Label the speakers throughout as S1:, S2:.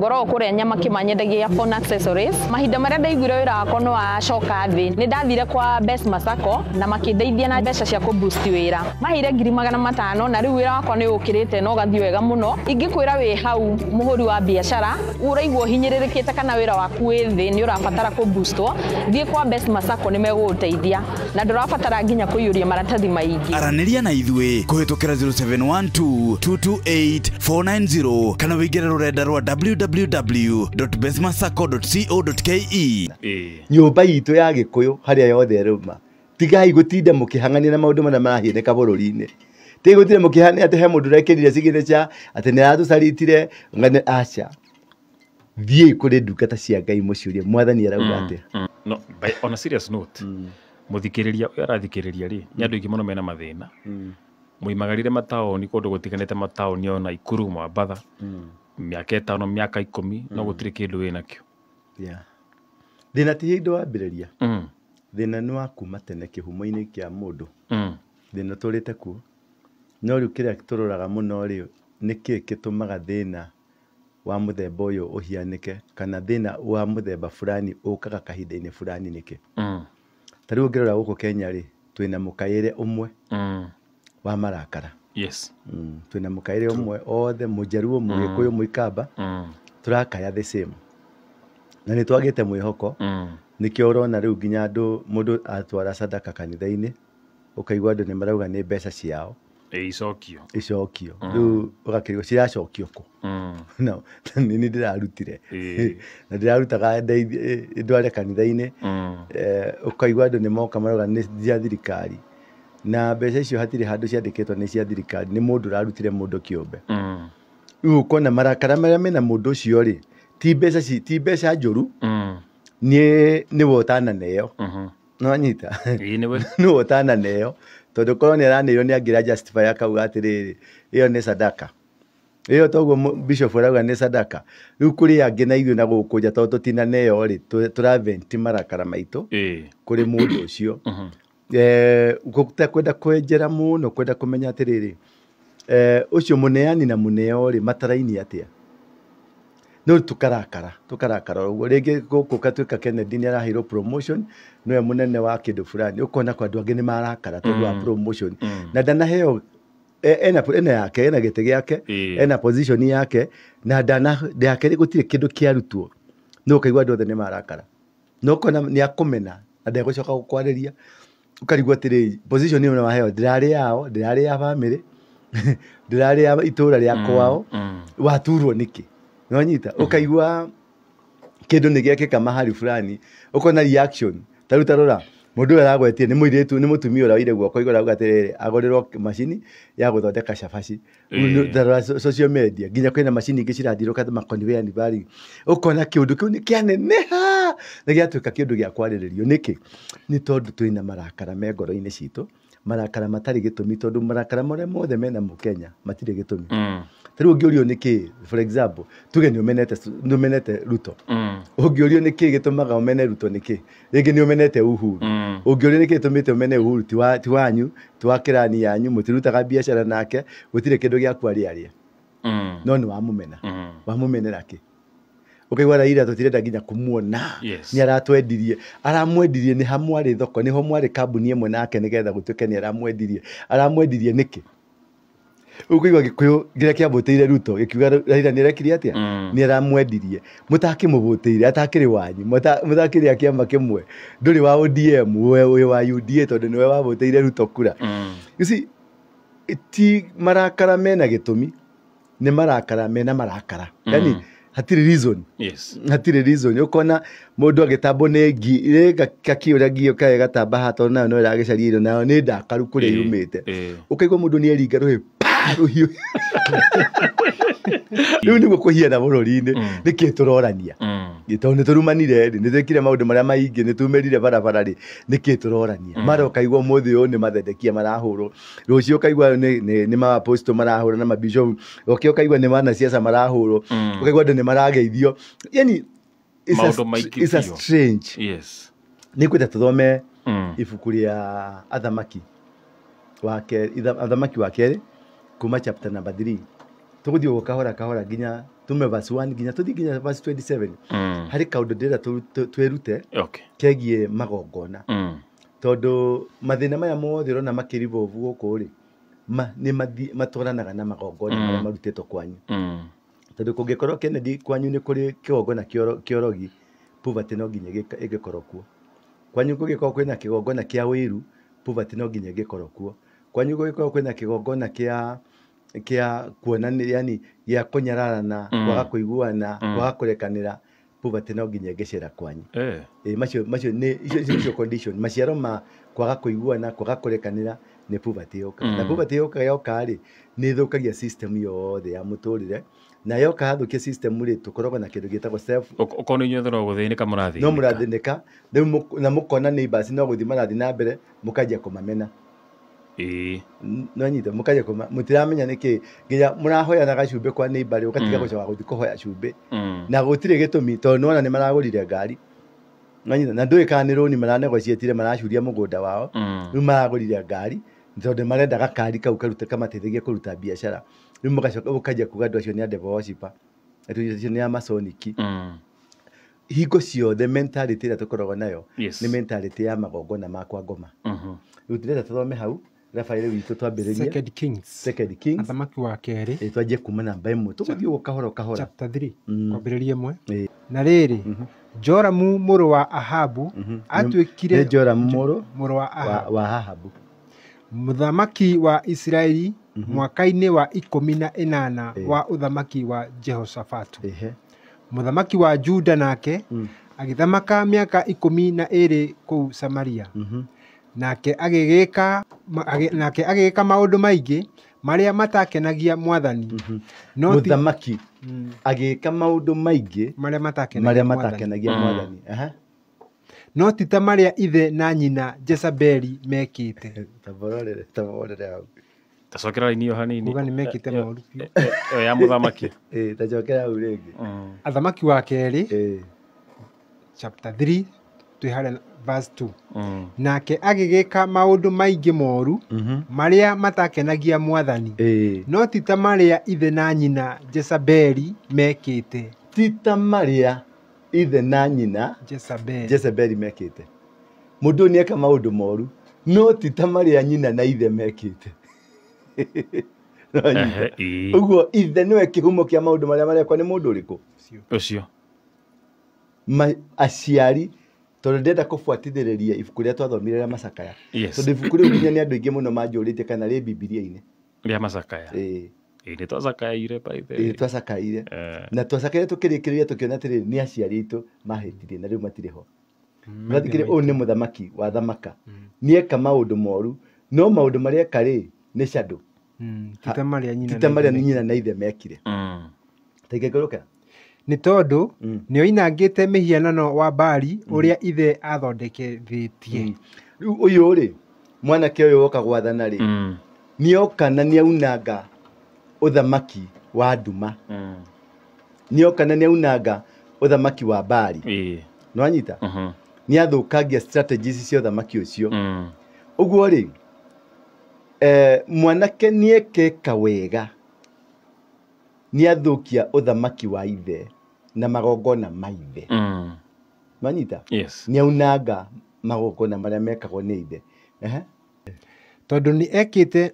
S1: Ngoragwo kũrĩa Nyamakĩma, nyendagia phone accessories. Mahinda marĩa ndaiguire wĩra wakwa nĩ wacoka thĩ, nĩ ndathire kwa Besma Sacco na makĩndeithia na mbeca cia kũ boost wĩra. Maheire 500,000 na rĩu wĩra wakwa nĩ ũkĩrĩte na ũgathiĩ wega mũno. Ingĩkwĩra wĩ hau mũhũri wa biacara ũraigua ũhinyĩrĩrĩkĩte kana wĩra waku wĩ thĩ, nĩ ũrabatara kũ boostwo, thiĩ kwa Besma Sacco, nĩ megũgũteithia na ndũrabatara nginya kũiyũria maratathi maingĩ.
S2: Aranĩria na ithuĩ kũhĩtũkĩra 0712 228 490 kana wĩingĩre rũrenda rwa www.besmasacco.co.ke.
S3: Nyũmba itũ ya Gĩkũyũ harĩa yothe ĩrũma, tigai gũtinda mũkĩhang'ania na maũndũ marĩa marahianĩka bũrũri-inĩ. Tigai gũtinda mũkĩhang'ania atĩ he mũndũ ũrekĩrire signature atĩ nĩ aratũcaritire ng'ane. Aca, thiĩi kũrĩ ndungata cia Ngai, mũciũrie Mwathani arauga atĩa.
S4: No, on a serious note, mũthikĩrĩria ũyũ arathikĩrĩria rĩ, nĩ andũ aingĩ mũno mena mathĩna, mũimagarire mataũni kũndũ gũtiganĩte, mataũni o Naikuru, Mombatha, mĩaka 5, mĩaka 10, no gũtirĩ kĩndũ wĩnakĩo.
S3: Yeah. Thĩna ti hĩndĩ wambĩrĩria. Thĩna nĩ wa kuma tene, kĩhumo-inĩ kĩa mũndũ. Thĩna ũtũrĩte kuo, no rĩu kĩrĩa tũroraga mũno rĩ, nĩ kĩĩ gĩtũmaga thĩna wa mũthemba ũyũ ũhianĩke, kana thĩna wa mũthemba fulani ũkaga kahinda-inĩ fulani nĩkĩ? Ta rĩu ũngĩrora gũkũ Kenya rĩ, twĩna mũkaĩre ũmwe wa marakara. Twĩna mũkaĩre ũmwe othe, Mũjaruo, Mũgĩkũyũ, Mũikamba, tũrakaya the same na nĩ twagĩte mwĩhoko. Nĩkĩo ũrona rĩu nginya andũ, mũndũ atwara sadaka kanitha-inĩ, ũkaigua andũ nĩ marauga nĩ mbeca ciao.
S4: Ĩ icokio.
S3: Icokio. Rĩu ũgakĩrigwo ciracokio kũ? No nĩ niĩ ndĩrarutire na ndĩrarutaga ndware kanitha-inĩ. Ũkaigua andũ nĩ moka marauga nĩ cia thirikari, na mbeca icio hatirĩ handũ ciandĩkĩtwo nĩ cia thirikari, nĩ mũndũ ũrarutire, mũndũ kĩũmbe. Rĩu ũkona marakara marĩa mena mũndũ ũcio rĩ, ti mbeca njũru. Nĩwe ũtananeo. Nĩwanyita?
S4: Ĩĩ, nĩwe.
S3: Nĩwe ũtananeo, tondũ korwo nĩ araneirwo nĩ angĩra justify akauga atĩrĩrĩ, ĩyo nĩ sadaka, ĩyo toguo bishop arauga nĩ sadaka. Rĩu kũrĩ angĩ na ithuĩ na gũkũ nja, tondũ tũtinaneo rĩ, tũraventi marakara maitũ kũrĩ mũndũ ũcio. Kwenda kwenjera mũno, kwenda kũmenya atĩrĩrĩ, ũcio mũneani na mũneo rĩ, mataraini atĩa? No tukarakara, tukarakara ũguo. Rĩngĩ gũkũ gatuĩka Kennedy nĩ araheirwo promotion, nĩwe mũnene wa kĩndũ fulani, ũkona kwa andũ angĩ nĩ marakara tondũ wa promotion na ndanaheo. Ena yake, ena gĩtĩ gĩake, ena position yake, na ndana yake gũtirĩ kĩndũ kĩarutwo, no ũkaigua andũ othe nĩ marakara, no ũkona nĩ akũmena na ndegũcoka gũkwarĩria. Ũkarigwo atĩrĩ, position ĩyo waheo ndĩrarĩ yao, ndĩrarĩ ya bamĩrĩ, ndĩrarĩ ya itũũra rĩa kwao, waturwo nĩkĩ? Nĩwanyita? Ũkaigua kĩndũ nĩ gĩekĩka mahali fulani, ũkona reaction. Ta rĩu tarora mũndũ ũyũ aragwetie, nĩ mũirĩtu, nĩ mũtumia ũraoire guoko igũrũ auga atĩrĩrĩ, agũrĩrwo macini ya gũthondeka cabaci. Rĩu tarora social media, nginya kwĩna macini ingĩ cirathirũka makonveyor bari, ũkona kĩũndũ kĩu nĩ kĩaneneha na gĩatuĩka kĩndũ gĩa kwarĩrĩrio. Nĩkĩ? Nĩ tondũ twĩna marakara me ngoro-inĩ citũ, marakara matarĩ gĩtũmi, tondũ marakara marĩa mothe mena mũkenya matirĩ gĩtũmi. Ta rĩu ũngĩũrio nĩkĩ, for example, tuge nĩ ũmenete Ruto, ũngĩũrio nĩkĩ gĩtũmaga ũmene Ruto, nĩkĩ? Rĩngĩ nĩ ũmenete Uhuru. Ũngĩũrio nĩkĩ gĩtũmĩte ũmene Uhuru, ti wanyu, ti wa kĩrani yanyu, mũtirutaga biacara nake, gũtirĩ kĩndũ gĩaku arĩa, no nĩ wamũmena. Wamũmenera kĩ? Ũkaigua Raila tũtirenda nginya kũmuona. Nĩ aratwendirie. Aramwendirie nĩ ha? Mwarĩ thoko nĩho, mwarĩ kambuni ĩmwe nake, nĩgetha gũtuĩke nĩ aramwendirie? Aramwendirie nĩkĩ? Ũkũigua Gĩkũyũ kĩrĩa kĩambũtĩire Ruto gĩkiuga Raila nĩ arekire atĩa? Nĩ aramwendirie. Mũtakĩmũvũtĩire atakĩrĩ wanyu, mũtakĩrĩ a kĩama kĩmwe, ndũrĩ wa ODM, we wĩ wa UDA, tondũ nĩwe wavũtĩire Ruto kura. You see, ti marakara mena gĩtũmi, nĩ marakara mena marakara, yani hatirĩ reason. Hatirĩ reason. Ũkona mũndũ agĩtambwo nĩ ngi, gakĩ ũrĩa ngi kae gatamba haha, tondũ nayo no ĩragĩcaria irio, nayo nĩ ndakaru kũrĩa yumĩte. Ũkaigua mũndũ nĩ eringa rũhĩ pa rũhiũ. Rĩu nĩguo kũhiana bũrũri-inĩ. Nĩkĩ tũrorania? Tondũ nĩ tũrumanire rĩ, nĩ twĩkire maũndũ marĩa maingĩ, nĩ tumĩrire barabara rĩ, nĩkĩ tũrorania? Mara ũkaigua ũmũthĩ ũyũ nĩ mathedekia marahũrwo, rũciũ ũkaigua nĩ maaposto marahũrwo na mabishop, ũkĩ ũkaigua nĩ wanasiasa marahũrwo, ũkaigua andũ nĩ marageithio, yani
S4: Maũndũ maingĩ
S3: it's a
S4: biũ.
S3: strange. Nĩ kwenda tũthome ibuku rĩa Athamaki wa kerĩ, Athamaki wa kerĩ kuma chapter number 3, tũgũthiĩ ũguo kahora kahora nginya Tume verse 1 nginya tũthiĩ nginya verse 27. Harĩ kaũndũ ndĩrenda twĩrute
S4: Okay.
S3: kegiĩ magongona. Tondũ mathĩna maya mothe ũrona makĩrivovu gũkũ rĩ, nĩ matwaranaga na magongona marĩa marutĩtwo kwanyu. Tondũ kũngĩkorwo Kennedy kwanyu nĩ kũrĩ kĩgongona kĩa ũrogi, poverty no nginya ĩngĩkorwo kuo. Kwanyu kũngĩkorwo kwĩna kĩgongona kĩa wĩiru, poverty no nginya ĩngĩkorwo kuo. Kwanyu kũngĩkorwo kwĩna kĩgongona kĩa kuonania, yani gĩa kũnyararana, kwaga kũiguana, kwaga kũrekanĩra, poverty no nginya ĩngĩcera kwanyu. Macio nĩ icio nĩcio condition, maciaro ma kwaga kũiguana, kwaga kũrekanĩra nĩ poverty yũkaga. Na poverty yũkaga yoka rĩ, nĩ ĩthũkagia system yothe ya mũtũrĩre. Na yoka yathũkia system rĩ, tũkoragwo na kĩndũ gĩtagwo self.
S4: Okorwo nĩ inyuothe no gũthĩnĩka mũrathĩnĩka.
S3: No mũrathĩnĩka rĩu, na mũkona neighbors no gũthiĩ marathiĩ na mbere, mũkanjia kũmamena. No nyita mũkanjia kũma, mũtiramenya nĩkĩ nginya mũrahoyana gacumbĩ kwa neighbor rĩ, ũgatiga gũcoka gũthiĩ kũhoya cumbĩ. Na gũtirĩ gĩtũmi tondũ nĩwona nĩ maragũrire ngari. No nyita, na ndũĩ kana nĩ rũni maranegotiatire, maracuria mũgũnda wao. Rĩu maragũrire ngari tondũ marenda gakari kau karute kamateithagie kũruta biacara. Rĩu mũgacoka ũkanjia kuga andũ acio nĩ a devil worshiper, andũ acio nĩ a masonic. Hingo ciothe mentality ĩrĩa tũkoragwo nayo nĩ mentality ya magongona ma kwa ngoma. Rĩu ndĩrenda tũthome hau Rafael witũ twambĩrĩrie
S5: Second Kings.
S3: Second Kings.
S5: Athamaki wa kerĩ.
S3: Twanjie kuma namba 1, tũgũthiĩ ũguo kahora kahora.
S5: Chapter 3. Kwambĩrĩria 1. Na rĩrĩ, Joramu mũrũ wa Ahabu atuĩkire
S3: Nĩ Joramu mũrũ
S5: mũrũ wa Ahabu.
S3: Wa Ahabu.
S5: Mũthamaki wa Isiraeli mwaka-inĩ wa 18 wa ũthamaki wa Jehoshafatu. Mũthamaki wa Juda nake agĩthamaka mĩaka 12 kũu Samaria. Nake agĩgĩka maũndũ maingĩ marĩa matakenagia Mwathani. No
S3: mũthamaki agĩka maũndũ maingĩ
S5: marĩa matakenagia
S3: Mwathani.
S5: No ti ta marĩa ithe na nyina Jezebeli mekĩte.
S3: Taborere hau.
S4: Tacokera raini ĩyo hanini.
S5: Kuga nĩ mekĩte maũru biũ.
S4: Ĩyo ya mũthamaki.
S3: Tacokera hau rĩngĩ.
S5: Athamaki wa kerĩ chapter 3 twĩ harĩa verse 2. Nake agĩgĩka maũndũ maingĩ moru marĩa matakenagia Mwathani. No ti ta marĩa ithe na nyina Jezebeli mekĩte.
S3: Ti ta marĩa ithe na nyina Jezebeli mekĩte. Mũndũ nĩ eka maũndũ moru no ti ta marĩa nyina na ithe mekĩte. Ũguo ithe nĩwe kĩhumo kĩa maũndũ marĩa marekwo nĩ mũndũ ũrĩkũ?
S4: Ũcio.
S3: Aciari, tondũ ndĩrenda kũbuatithĩrĩria ibuku rĩrĩa twathomire rĩa Macakaya. Tondũ ibuku rĩu nginya nĩ andũ aingĩ mũno manjũrĩtie kana rĩ Bibilia-inĩ.
S4: Rĩa Macakaya. Nĩ twacakaire by the way.
S3: Twacakaire. Na twacakaire tũkĩrĩkĩrĩria tũkĩona atĩrĩrĩ nĩ aciari aitũ mahĩtirie na rĩu matirĩ ho. Ũrathikĩrĩria ũyũ nĩ mũthamaki wa thamaka. Nĩeka maũndũ moru, no maũndũ marĩa eka rĩ nĩ shadow.
S5: Ti ta marĩa
S3: nyina na ithe mekire. Taingĩngũrũka.
S5: Nĩ tondũ nĩoinangĩte mĩhianano wa Baali ũrĩa ithe athondekithĩtie.
S3: Rĩu ũyũ rĩ, mwanake ũyũ woka gwathana rĩ, nĩoka na nĩaunanga ũthamaki wa nduma. Nĩoka na nĩaunanga ũthamaki wa Baali. Nĩwanyita? Nĩathũkangia strategies cia ũthamaki ũcio. Ũguo rĩ, mwanake nĩekeka wega, nĩathũkia ũthamaki wa ithe na magongona ma ithe. Nĩwanyita? Nĩaunanga magongona marĩa mekagwo nĩ ithe.
S5: Tondũ nĩekĩte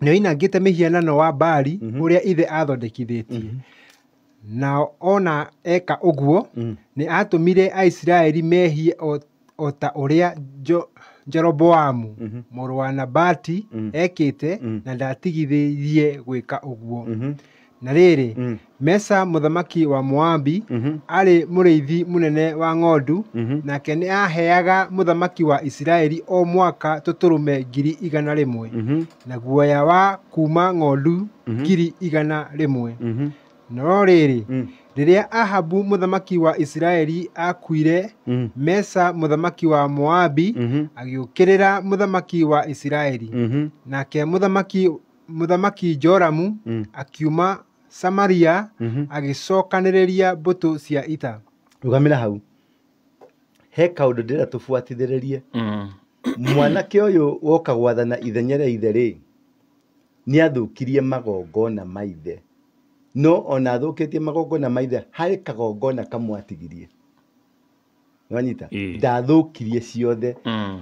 S5: nĩoinangĩte mĩhianano wa Baali ũrĩa ithe athondekithĩtie. Na ona eka ũguo, nĩ atũmire Aisiraeli mehie o ta ũrĩa Jeroboamu mũrũ wa Nabati ekĩte, na ndatigithĩirie gwĩka ũguo. Na rĩrĩ, Mesa mũthamaki wa Moabi arĩ mũrĩithi mũnene wa ng'ondu, nake nĩ aaheaga mũthamaki wa Isiraeli o mwaka tũtũrũme 100,000 na guoya wa kuuma ng'ondu 100,000. No rĩrĩ, rĩrĩa Ahabu mũthamaki wa Isiraeli aakuire, Mesa mũthamaki wa Moabi agĩũkĩrĩra mũthamaki wa Isiraeli. Nake mũthamaki Joramu akiuma Samaria agĩcokanĩrĩria mbũtũ cia ita.
S3: Rũgamĩra hau. He kaũndũ ndĩrenda tũbuatithĩrĩrie. Mwanake ũyũ woka gwathana ithenya rĩa ithe rĩ, nĩathũkirie magongona ma ithe. No ona athũkĩtie magongona ma ithe harĩ kagongona kamwe atigirie. Nĩwanyita? Ndathũkirie ciothe.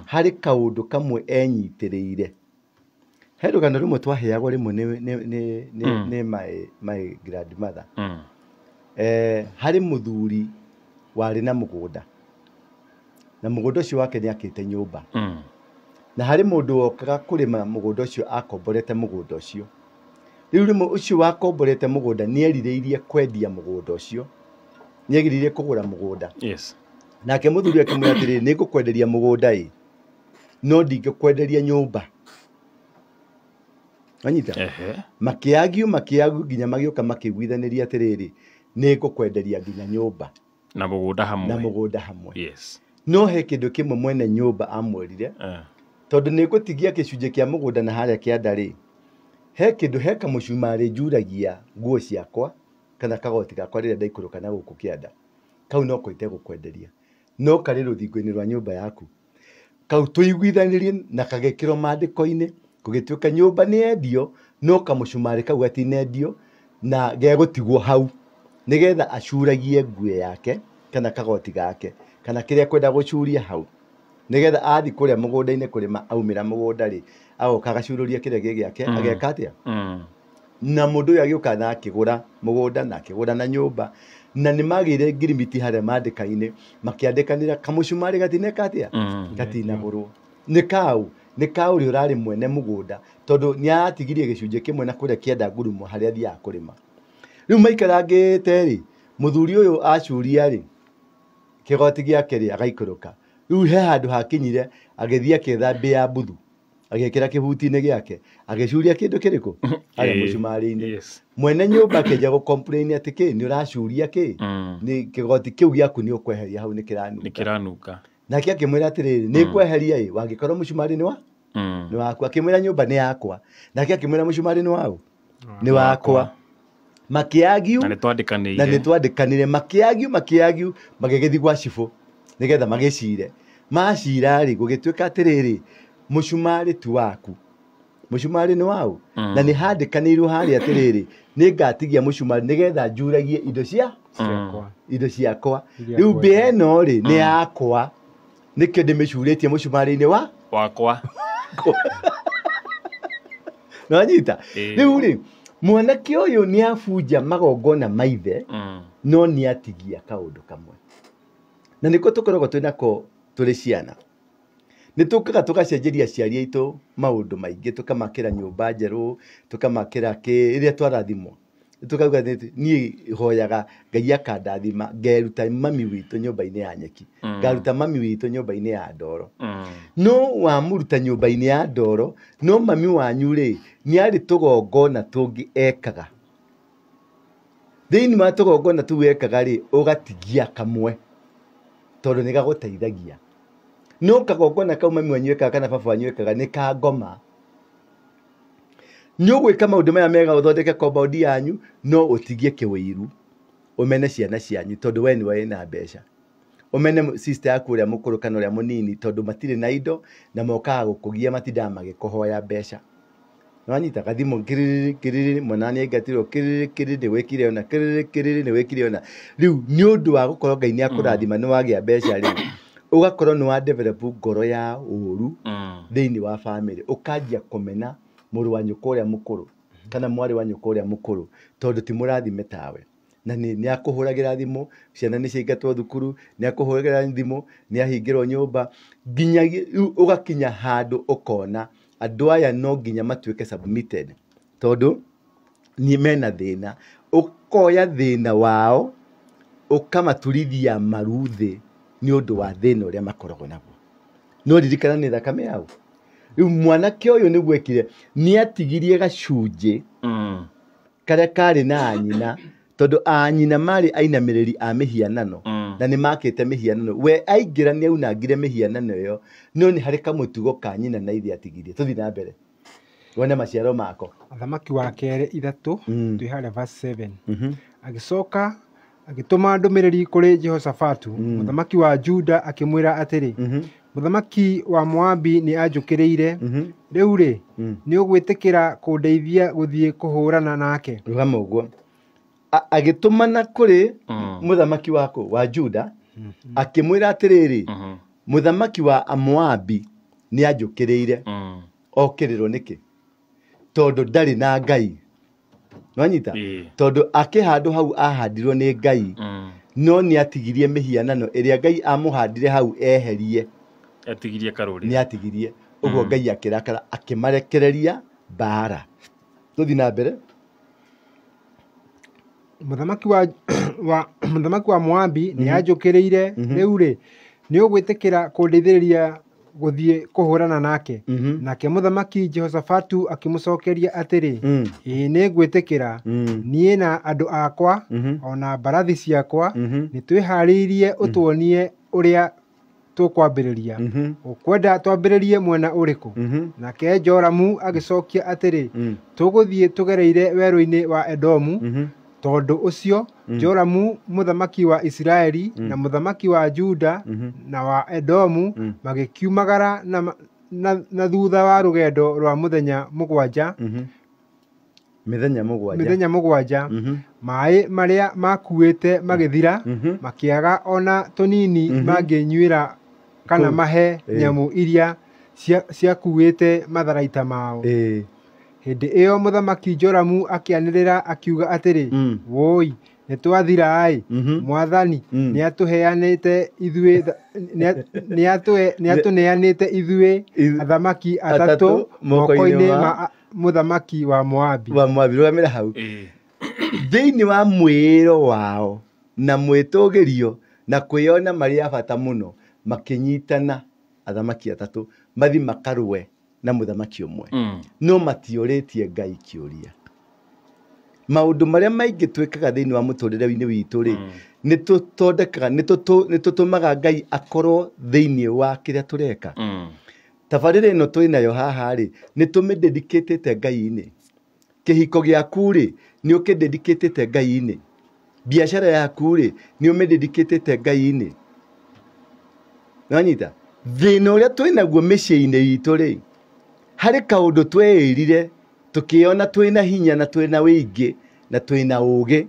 S3: Harĩ kaũndũ kamwe enyitĩrĩire. He rũgano rũmwe twaheagwo rĩmwe nĩ my grandmother. Harĩ mũthuri warĩ na mũgũnda. Na mũgũnda ũcio wake nĩakĩte nyũmba. Na harĩ mũndũ wokaga kũrĩma mũgũnda ũcio akomborete mũgũnda ũcio. Rĩu rĩmwe ũcio wakomborete mũgũnda nĩerirĩirie kwendia mũgũnda ũcio. Nĩerirĩirie kũgũra mũgũnda.
S4: Yes.
S3: Nake mũthuri akĩmwĩra atĩrĩrĩ, nĩngũkwenderia mũgũnda ĩ, no ndingĩkwenderia nyũmba. Wanyita? Makĩagiu nginya magĩũka makĩiguithanĩria atĩrĩrĩ, nĩngũkwenderia nginya nyũmba.
S4: Na mũgũnda hamwe.
S3: Na mũgũnda hamwe.
S4: Yes.
S3: No he kĩndũ kĩmwe mwene nyũmba amwĩrire, tondũ nĩngũtigia gĩcunjĩ kĩa mũgũnda na harĩa kĩanda rĩ, he kĩndũ he kamũcumarĩ njuragia nguo ciakwa kana kagoti gakwa rĩrĩa ndaikũrũka na gũkũ kĩanda. Kau no ko itegũkwenderia. No karĩ rũthingo-inĩ rwa nyũmba yaku. Kau tũiguithanĩrie na kagĩkĩrwo maandĩko-inĩ, gũgĩtuĩka nyũmba nĩ yendio, no kamũcumarĩ kau gatinendio na gegũtigwo hau nĩgetha acuragie nguo yake kana kagoti gake kana kĩrĩa kwenda gũcuria hau, nĩgetha athiĩ kũrĩa mũgũnda-inĩ kũrĩma aumĩra mũgũnda rĩ, agoka agacurũria kĩrĩa gĩ gĩake, ageka atĩa? Na mũndũ ũyũ agĩũka na akĩgũra mũgũnda na akĩgũra na nyũmba, na nĩ magĩire ngirimiti harĩa maandĩka-inĩ, makĩandĩkanĩra kamũcumarĩ gatineka atĩa? Gatinagũrwo. Nĩ kau, nĩ ka ũrĩa ũrarĩ mwene mũgũnda, tondũ nĩ aratigirie gĩcunjĩ kĩmwe na kũrĩa kĩanda ngurumo harĩa athiaga kũrĩma. Rĩu maikarangĩte rĩ, mũthuri ũyũ acuria rĩ, kĩgoti gĩake rĩ, agaikũrũka. Rĩu he handũ hakinyire, agĩthiĩ akĩetha mbĩa ya mbuthu, agĩkĩra kĩhuti-inĩ gĩake, agĩcuria kĩndũ kĩrĩkũ? Harĩa mũcumarĩ-inĩ. Mwene nyũmba akĩanjia gũ-complain atĩ kĩ, nĩ ũracuria kĩ? Nĩ kĩgoti kĩu gĩaku nĩ ũkweheria hau nĩ kĩranunga.
S4: Nĩ kĩranunga.
S3: Nake akĩmwĩra atĩrĩrĩ, nĩ ngweheria ĩ, wangĩkorwo mũcumarĩ nĩ wa? Nĩ waku. Akĩmwĩra nyũmba nĩ yakwa. Nake akĩmwĩra mũcumarĩ nĩ waũ? Nĩ wakwa. Makĩagiu
S4: na nĩtwandĩkanĩire.
S3: Na nĩtwandĩkanire, makĩagiu magĩgĩthiĩ gwa cibũ nĩgetha magĩcire. Macira rĩ, gũgĩtuĩka atĩrĩrĩ, mũcumarĩ ti waku. Mũcumarĩ nĩ waũ? Na nĩ handĩkanĩirwo harĩa atĩrĩrĩ, nĩngatigia mũcumarĩ nĩgetha njuragie indo cia indo ciakwa. Rĩu mbĩa ĩno rĩ, nĩ yakwa. Nĩkĩo ndĩmĩcurĩtie mũcumarĩ-inĩ wa
S4: wakwa.
S3: Nĩwanyita? Rĩu rĩ, mwanake ũyũ nĩ abunja magongona ma ithe, no nĩ atigia kaũndũ kamwe. Na nĩko tũkoragwo twĩ nako tũrĩ ciana. Nĩ tũkaga tũgacenjeria aciari aitũ maũndũ maingĩ, tũkamakĩra nyũmba njerũ, tũkamakĩra kĩ, rĩrĩa twarathimwo. Tũkauga niĩ hoyaga Ngai akandathima, ngeruta mami witũ nyũmba-inĩ ya nyeki, ngaruta mami witũ nyũmba-inĩ ya ndoro. No wamũruta nyũmba-inĩ ya ndoro, no mami wanyu rĩ, nĩ arĩ tũgongona tũngĩ ekaga. Thĩinĩ wa tũgongona tũu ekaga rĩ, ũgatigia kamwe, tondũ nĩ gagũteithagia. No kagongona kau mami wanyu ekaga kana baba wanyu ekaga nĩ ka ngoma. Nĩ ũgwĩka maũndũ maya mega ũthondeke compound yanyu, no ũtigie kĩwĩiru, ũmene ciana cianyu tondũ we nĩwe wĩna mbeca. Ũmene sister yaku ũrĩa mũkũrũ kana ũrĩa mũnini tondũ matirĩ na indo na mokaga gũkũgia matindaga magĩkũhoya mbeca. Nĩwanyita gathimũ kĩrĩrĩ kĩrĩrĩ, mwana nĩ aingatirwo kĩrĩrĩ kĩrĩrĩ, nĩ wĩkire ũna, kĩrĩrĩ kĩrĩrĩ, nĩ wĩkire ũna. Rĩu nĩ ũndũ wa gũkorwo Ngai nĩ akũrathima nĩ wagĩa mbeca rĩ, ũgakorwo nĩ wa develop ngoro ya ũru thĩinĩ wa family, ũkanjia kũmena mũrũ wa nyũkwa ũrĩa mũkũrũ kana mwarĩ wa nyũkwa ũrĩa mũkũrũ tondũ ti mũrathime tawe. Na nĩ akũhũragĩra thimũ, ciana nĩ ciaingatwo thukuru, nĩ akũhũragĩra thimũ, nĩ ahingĩrwo nyũmba, nginya ũgakinya handũ ũkona andũ aya no nginya matuĩke submitted tondũ nĩ mena thĩna. Ũkoya thĩna wao ũkamaturithia maru thĩ nĩ ũndũ wa thĩna ũrĩa makoragwo naguo. No ririkana nĩ thakame yao. Rĩu mwanake ũyũ nĩguo ekire, nĩ atigirie gacunjĩ karĩa karĩ na anyina, tondũ anyina marĩ ainamĩrĩri a mĩhianano, na nĩ makĩte mĩhianano. We aingĩra nĩ aunangire mĩhianano ĩyo, no nĩ harĩ kamũtugo ka nyina na ithe atigirie. Tũthiĩ na mbere wone maciaro mako.
S5: Athamaki wa kerĩ ithatũ, twĩ harĩa verse 7. Agĩcoka agĩtũma ndũmĩrĩri kũrĩ Jehoshafatu, mũthamaki wa Juda, akĩmwĩra atĩrĩ, mũthamaki wa Moabi nĩ anjũkĩrĩire, rĩu rĩ, nĩ ũgwĩtĩkĩra kũndeithia gũthiĩ kũhũrana nake?
S3: Rũgama ũguo. Agĩtũmana kũrĩ mũthamaki wako wa Juda akĩmwĩra atĩrĩrĩ, mũthamaki wa Amoabi nĩ anjũkĩrĩire. Okĩrĩrwo nĩkĩ? Tondũ ndarĩ na Ngai. Nwanyita? Tondũ akĩhandwo hau ahandirwo nĩ Ngai, no nĩ atigirie mĩhianano ĩrĩa Ngai amũhandire hau eherie.
S4: Atigirie karũrĩ.
S3: Nĩ atigirie. Ũguo Ngai akĩrakara akĩmarekereria mbara. Tũthiĩ na mbere.
S5: Mũthamaki wa mũthamaki wa Moabi nĩ anjũkĩrĩire. Rĩu rĩ, nĩ ũgwĩtĩkĩra kũndeithĩrĩria gũthiĩ kũhũrana nake? Nake mũthamaki Jehoshafatu akĩmũcokeria atĩrĩ, ĩĩ, nĩ ngwĩtĩkĩra. Niĩ na andũ akwa ona mbarathi ciakwa nĩ twĩharĩirie. Ũtuonie ũrĩa tũkwambĩrĩria. Ũkwenda twambĩrĩrie mwena ũrĩkũ? Nake Joramu agĩcokia atĩrĩ, tũgũthiĩ tũgereire werũ-inĩ wa Edomu. Tondũ ũcio Joramu mũthamaki wa Isiraeli na mũthamaki wa Juda na wa Edomu magĩkiumagara na thutha wa rũgendo rwa mũthenya 7.
S3: Mĩthenya 7.
S5: Mĩthenya 7, maĩ marĩa makuĩte magĩthira, makĩaga ona tũnini mangĩnyuĩra kana mahe nyamũ iria ciakuĩte matharaita mao. Hĩndĩ ĩyo mũthamaki Joramu akĩanĩrĩra akiuga atĩrĩ, wũi, nĩ twathira-ĩ! Mwathani nĩatũheanĩte ithuĩ nĩatũneanĩte ithuĩ athamaki atatũ moko-inĩ ma mũthamaki wa Moabi.
S3: Wa Moabi. Rũgamĩra hau. Thĩinĩ wa mwĩĩro wao na mwĩtũgĩrio na kwĩyona marĩ a bata mũno, makĩnyitana athamaki atatũ mathi makarũe na mũthamaki ũmwe, no matiorĩtie Ngai kĩũria. Maũndũ marĩa maingĩ twĩkaga thĩinĩ wa mũtũrĩre-inĩ witũ rĩ, nĩ tũthondekaga, nĩ tũtũmaga Ngai akorwo thĩinĩ wa kĩrĩa tũreka. Tabarĩra ĩno twĩ nayo haha rĩ, nĩ tũmĩdedicatĩte Ngai-inĩ. Kĩhiko gĩaku rĩ, nĩ ũkĩdedicatĩte Ngai-inĩ. Biacara yaku rĩ, nĩ ũmĩdedicatĩte Ngai-inĩ. Nĩwanyita? Thĩna ũrĩa twĩ naguo mĩciĩ-inĩ itũ rĩ, harĩ kaũndũ tweĩrire tũkĩona twĩna hinya na twĩna wĩingĩ na twĩna ũgĩ,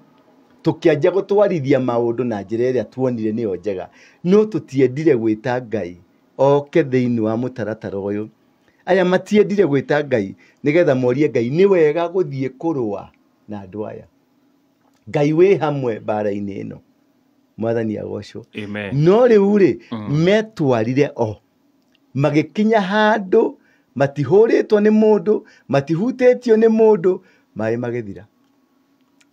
S3: tũkĩanjia gũtwarithia maũndũ na njĩra ĩrĩa tuonire nĩyo njega, no tũtiendire gwĩta Ngai oke thĩinĩ wa mũtaratara ũyũ. Aya matiendire gwĩta Ngai nĩgetha morie Ngai nĩ wega gũthiĩ kũrũa na andũ aya. Ngai wĩ hamwe mbara-inĩ ĩno. Mwathani agocwo.
S4: Amen.
S3: No rĩu rĩ, metwarire o magĩkinya handũ matihũrĩtwo nĩ mũndũ, matihutĩtio nĩ mũndũ, maĩ magĩthira.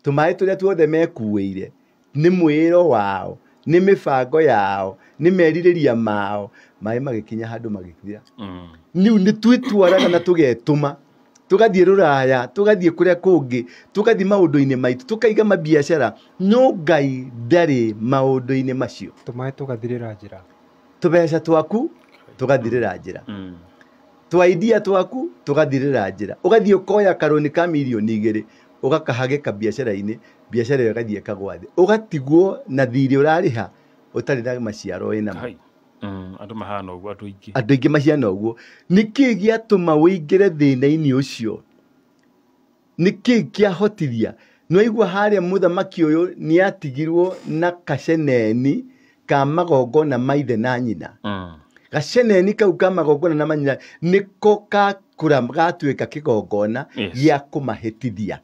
S3: Tũmaĩ tũrĩa tuothe mekuĩire nĩ mwĩĩro wao, nĩ mĩbango yao, nĩ merirĩria mao, maĩ magĩkinya handũ magĩthira. Rĩu nĩ twĩtwaraga na tũgetũma, tũgathiĩ rũraya, tũgathiĩ kũrĩa kũngĩ, tũgathiĩ maũndũ-inĩ maitũ, tũkaiga mabiacara, no Ngai ndarĩ maũndũ-inĩ macio.
S5: Tũmaĩ tũgathirĩra njĩra.
S3: Tũbeca twaku tũgathirĩra njĩra, twa idea twaku tũgathirĩra njĩra. Ũgathiĩ ũkoya karũni ka mirioni 2, ũgakahagĩka biacara-inĩ, biacara ĩyo ĩgathiĩ ĩkagwa thĩ, ũgatigwo na thirĩ ũrarĩha ũtarĩ na maciaro wĩnamo.
S4: Hai. Andũ mahana ũguo, andũ aingĩ.
S3: Andũ aingĩ maciana ũguo. Nĩkĩ gĩatũma wĩingĩre thĩna-inĩ ũcio? Nĩkĩ kĩahotithia? Nĩwaigua harĩa mũthamaki ũyũ nĩ atigirwo na kaceneni ka magongona ma ithe na nyina. Gaceneni kau ka magongona na manyina nĩko kakũra gatuĩka kĩgongona gĩa kũmahĩtithia.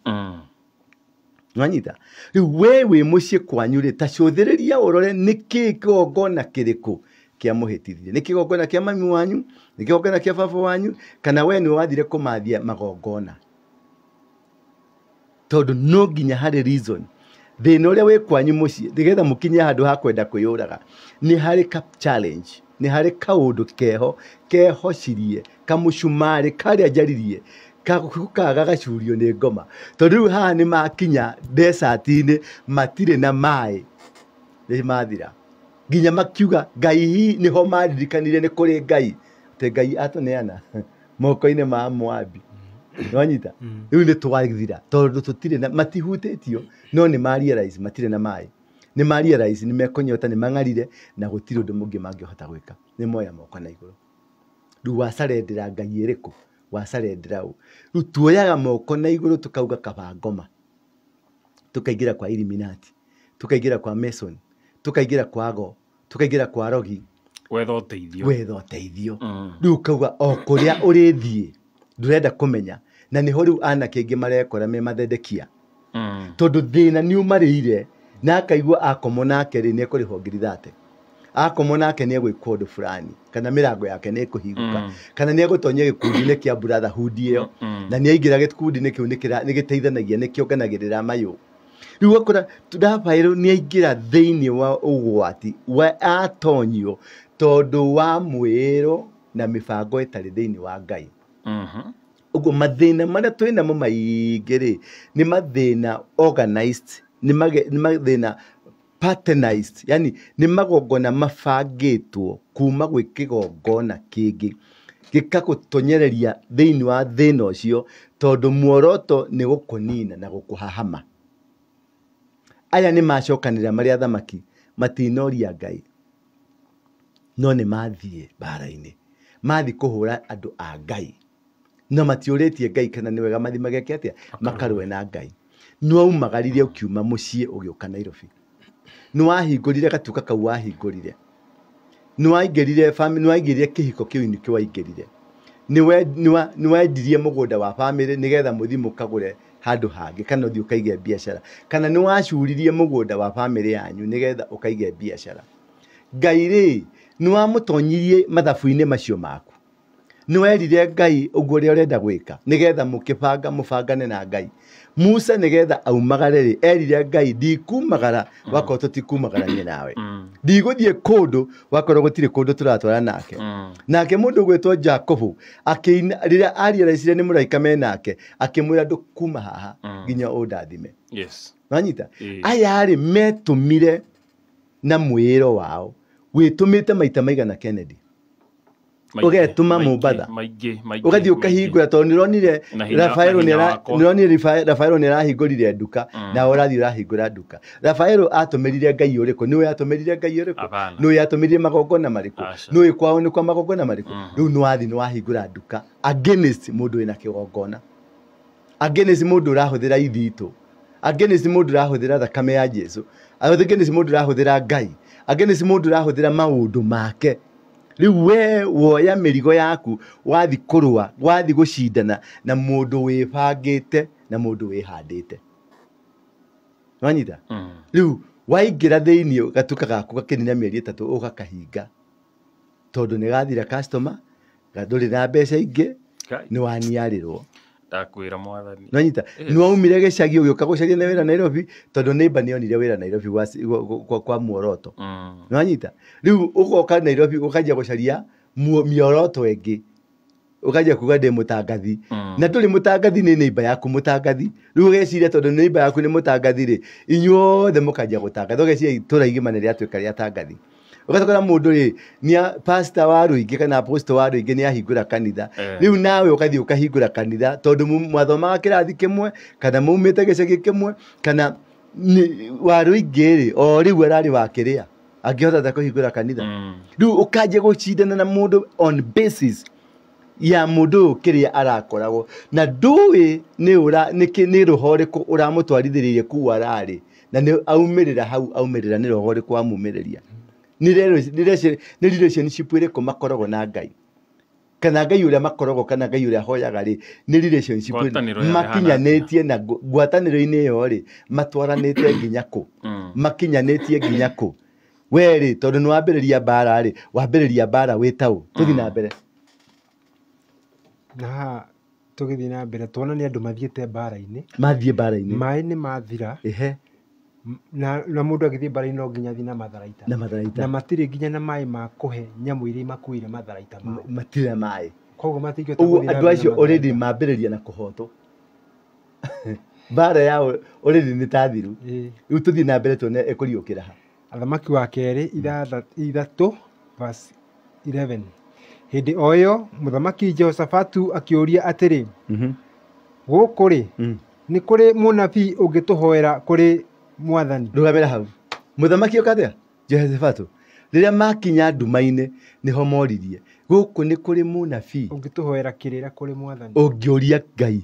S3: Nwanyita? Rĩu we wĩ mũciĩ kwanyu rĩ, ta cũthĩrĩria ũrore nĩkĩ kĩgongona kĩrĩkũ kĩamũhĩtithirie. Nĩ kĩgongona kĩa mami wanyu, nĩ kĩgongona kĩa baba wanyu, kana we nĩwe wathire kũmathia magongona? Tondũ no nginya harĩ reason. Thĩna ũrĩa wĩ kwanyu mũciĩ nĩgetha mũkinye handũ ha kwenda kwĩyũraga, nĩ harĩ ka challenge, nĩ harĩ kaũndũ keho kehocirie, kamũcumarĩ karĩa njaririe kaga gagacurio nĩ ngoma. Tondũ rĩu haha nĩ makinya desert-inĩ, matirĩ na maĩ, nĩ mathira. Nginya makiuga Ngai hihi nĩho maririkanire nĩ kũrĩ Ngai, atĩ Ngai atũneana moko-inĩ ma Moabi. Nĩwanyita? Rĩu nĩ twathira tondũ tũtirĩ na, matihutĩtio, no nĩ ma realize matirĩ na maĩ. Nĩ ma realize nĩ mekũnyota, nĩ mang'arire na gũtirĩ ũndũ mũngĩ mangĩhota gwĩka. Nĩ moya moko na igũrũ. Rĩu wacarendera Ngai ĩrĩkũ? Wacarendera ũ? Rĩu tuoyaga moko na igũrũ tũkauga kaba ngoma. Tukaingĩra kwa Illuminati, tukaingĩra kwa Mason, tukaingĩra kwa Go, tukaingĩra kwa Rogi,
S4: wetha ũteithio.
S3: Wetha ũteithio. Rĩu ũkauga o kũrĩa ũrĩthiĩ ndũrenda kũmenya, na nĩho rĩu anake aingĩ marekora me mathendekia. Tondũ thĩna nĩ ũmarĩire, na akaigua akomwo nake rĩ nĩ ekũrĩhwo ngiri 30, akomwo nake nĩ egwĩkwo ũndũ fulani, kana mĩrango yake nĩ ĩkũhingũka, kana nĩ egũtonyia gĩkundi-inĩ kĩa brotherhood ĩyo, na nĩ aingĩra gĩkundi-inĩ kĩu nĩ gĩteithanagia, nĩ kĩonganagĩrĩra mayũ. Rĩu ũgakora Rafael nĩ aingĩra thĩinĩ wa ũgwati wa atonyio tondũ wa mwĩĩro na mĩbango ĩtarĩ thĩinĩ wa Ngai. Ũguo mathĩna marĩa twĩnamo maingĩ rĩ nĩ mathĩna organized, nĩ mathĩna patternized, yani nĩ magongona mabangĩtwo kuma gwĩ kĩgongona kĩngĩ gĩkagũtonyereria thĩinĩ wa thĩna ũcio, tondũ muoroto nĩ gũkũnina na gũkũhahama. Aya nĩ macokanĩrĩra marĩ athamaki, matinoria Ngai, no nĩ mathiĩ mbara-inĩ, mathiĩ kũhũra andũ a Ngai, no matiũrĩtie Ngai kana nĩ wega mathiĩ mageke atĩa, makarũe na Ngai. Nĩ waumagarire ũkiuma mũciĩ ũgĩũka Nairobi, nĩ wahingũrire gatuka kau wahingũrire, nĩ waingĩrire family, nĩ waingĩrire kĩhiko kĩu nĩkĩo waingĩrire, nĩ wendirie mũgũnda wa family nĩgetha mũthiĩ mũkagũre handũ hangĩ, kana ũthiĩ ũkaige biacara, kana nĩ wacuririe mũgũnda wa family yanyu nĩgetha ũkaige biacara. Ngai rĩ nĩ wamũtonyirie mathabu-inĩ macio maku, nĩ werire Ngai ũguo ũrĩa ũrenda gwĩka nĩgetha mũkĩbanga mũbangane na Ngai. Musa nĩgetha aumagare rĩ erire Ngai ndikumagara wakorwo tũtikumagarania nawe, ndigũthiĩ kũndũ wakorwo gũtirĩ kũndũ tũratwara nake. Nake mũndũ ũgwĩtwo Jakubu akĩina rĩrĩa ariaraicire nĩ mũraika me nake akĩmwĩra ndũkuma haha nginya ũndathime.
S4: Yes.
S3: Wanyita? Aya rĩ metũmire na mwĩĩro wao wĩtũmĩte maita maigana Kennedy, ũgetũma Mombatha, ũgathiĩ ũkahingũra, tondũ nĩũronire Rafaelo nĩarahingũrire nduka, nawe ũrathiĩ ũrahingũra nduka. Rafaelo atũmĩrire Ngai ũrĩkũ? Nĩũĩ atũmĩrire Ngai ũrĩkũ? Nĩũĩ atũmĩrire magongona marĩkũ? Nĩũĩ kwao nĩ kwa magongona marĩkũ? Rĩu nĩwathiĩ nĩwahingũra nduka against mũndũ wĩna kĩgongona, against mũndũ ũrahũthĩra ithitũ, against mũndũ ũrahũthĩra thakame ya Jesu, against mũndũ ũrahũthĩra Ngai, against mũndũ ũrahũthĩra maũndũ make. Rĩu we woya mĩrigo yaku wathi kũrũa, wathi gũcindana na mũndũ wĩbangĩte na mũndũ wĩhandĩte. Wanyita? Rĩu waingĩra thĩinĩ gatuka gaku gakĩnina mĩeri 3 ũgakahinga, tondũ nĩ gathira customer, ndũrĩ na mbeca ingĩ, nĩ waniarĩrwo.
S4: Ndakwĩra mwathani.
S3: Nwanyita? Nĩ waumire gĩcagi ũgĩũka gũcaria na wĩra Nairobi, tondũ neighbor nĩonire wĩra Nairobi kwa muoroto. Nwanyita? Rĩu ũgoka Nairobi ũkanjia gũcaria mĩoroto ĩngĩ, ũkanjia kuga ndĩ mũtangathi, na ndũrĩ mũtangathi, nĩ neighbor yaku mũtangathi. Rĩu ũgeciria tondũ neighbor yaku nĩ mũtangathi rĩ, inyuothe mũkanjia gũtangatha, ũgeciria itũra igima nĩ rĩatuĩka rĩa tangathi. Ũgatũkora mũndũ rĩ nĩ pastor wa Rũingĩ kana apostle wa Rũingĩ nĩ ahingũra kanitha, rĩu nawe ũgathiĩ ũkahingũra kanitha tondũ mwathomaga kĩrathi kĩmwe kana maumĩte gĩcagi kĩmwe, kana wa Rũingĩ rĩ o rĩu ararĩ wa kĩrĩa angĩhota ta kũhingũra kanitha. Rĩu ũkanjia gũcindana na mũndũ on basis ya mũndũ ũyũ kĩrĩa arakoragwo na ndũĩ nĩ roho ũrĩkũ ũramũtwarithĩrĩirie kũu ararĩ, na nĩ aumĩrĩra hau aumĩrĩra nĩ roho ũrĩkũ wamumĩrĩria, nĩ relationship ĩrĩkũ makoragwo na Ngai, kana Ngai ũrĩa makoragwo kana Ngai ũrĩa ahoyaga rĩ nĩ relationship makinyanĩtie na ngwatanĩro-inĩ ĩyo rĩ matwaranĩte nginya kũ, makinyanĩtie nginya kũ. We rĩ tondũ nĩ wambĩrĩria mbara rĩ, wambĩrĩria mbara wĩ taũ. Tũthiĩ na mbere.
S5: Na haha tũgĩthiĩ na mbere tuona nĩ andũ mathiĩte mbara-inĩ,
S3: mathiĩ mbara-inĩ,
S5: maĩ nĩ mathira, na mũndũ agĩthiĩ mbara-inĩ no nginya athiĩ na matharaita, na matirĩ nginya na maĩ ma kũhe nyamũ iria imakuĩire matharaita mao,
S3: matirĩ na maĩ.
S5: Koguo matingĩhota
S3: Ũguo
S5: gũthiĩ na
S3: andũ
S5: mbere na
S3: acio already
S5: matharaita.
S3: mambĩrĩria na kũhotwo. Mbara yao already nĩ ta thiru. Rĩu tũthiĩ na mbere tuone ĩkũriũkĩra ha.
S5: Athamaki wa kerĩ 3 verse 11. Hĩndĩ o ĩyo mũthamaki Jehoshafatu akĩũria atĩrĩ, gũkũ rĩ nĩ kũrĩ mũnabii ũngĩtũhoera kũrĩ mwathani?
S3: Rũgamĩra hau. Mũthamaki oka atĩa? Jehoshafatu. Rĩrĩa makinya nduma-inĩ nĩho moririe, Gũkũ nĩ kũrĩ mũnabii
S5: Ũngĩtũhoera kĩrĩra kũrĩ mwathani.
S3: Ũngĩũria Ngai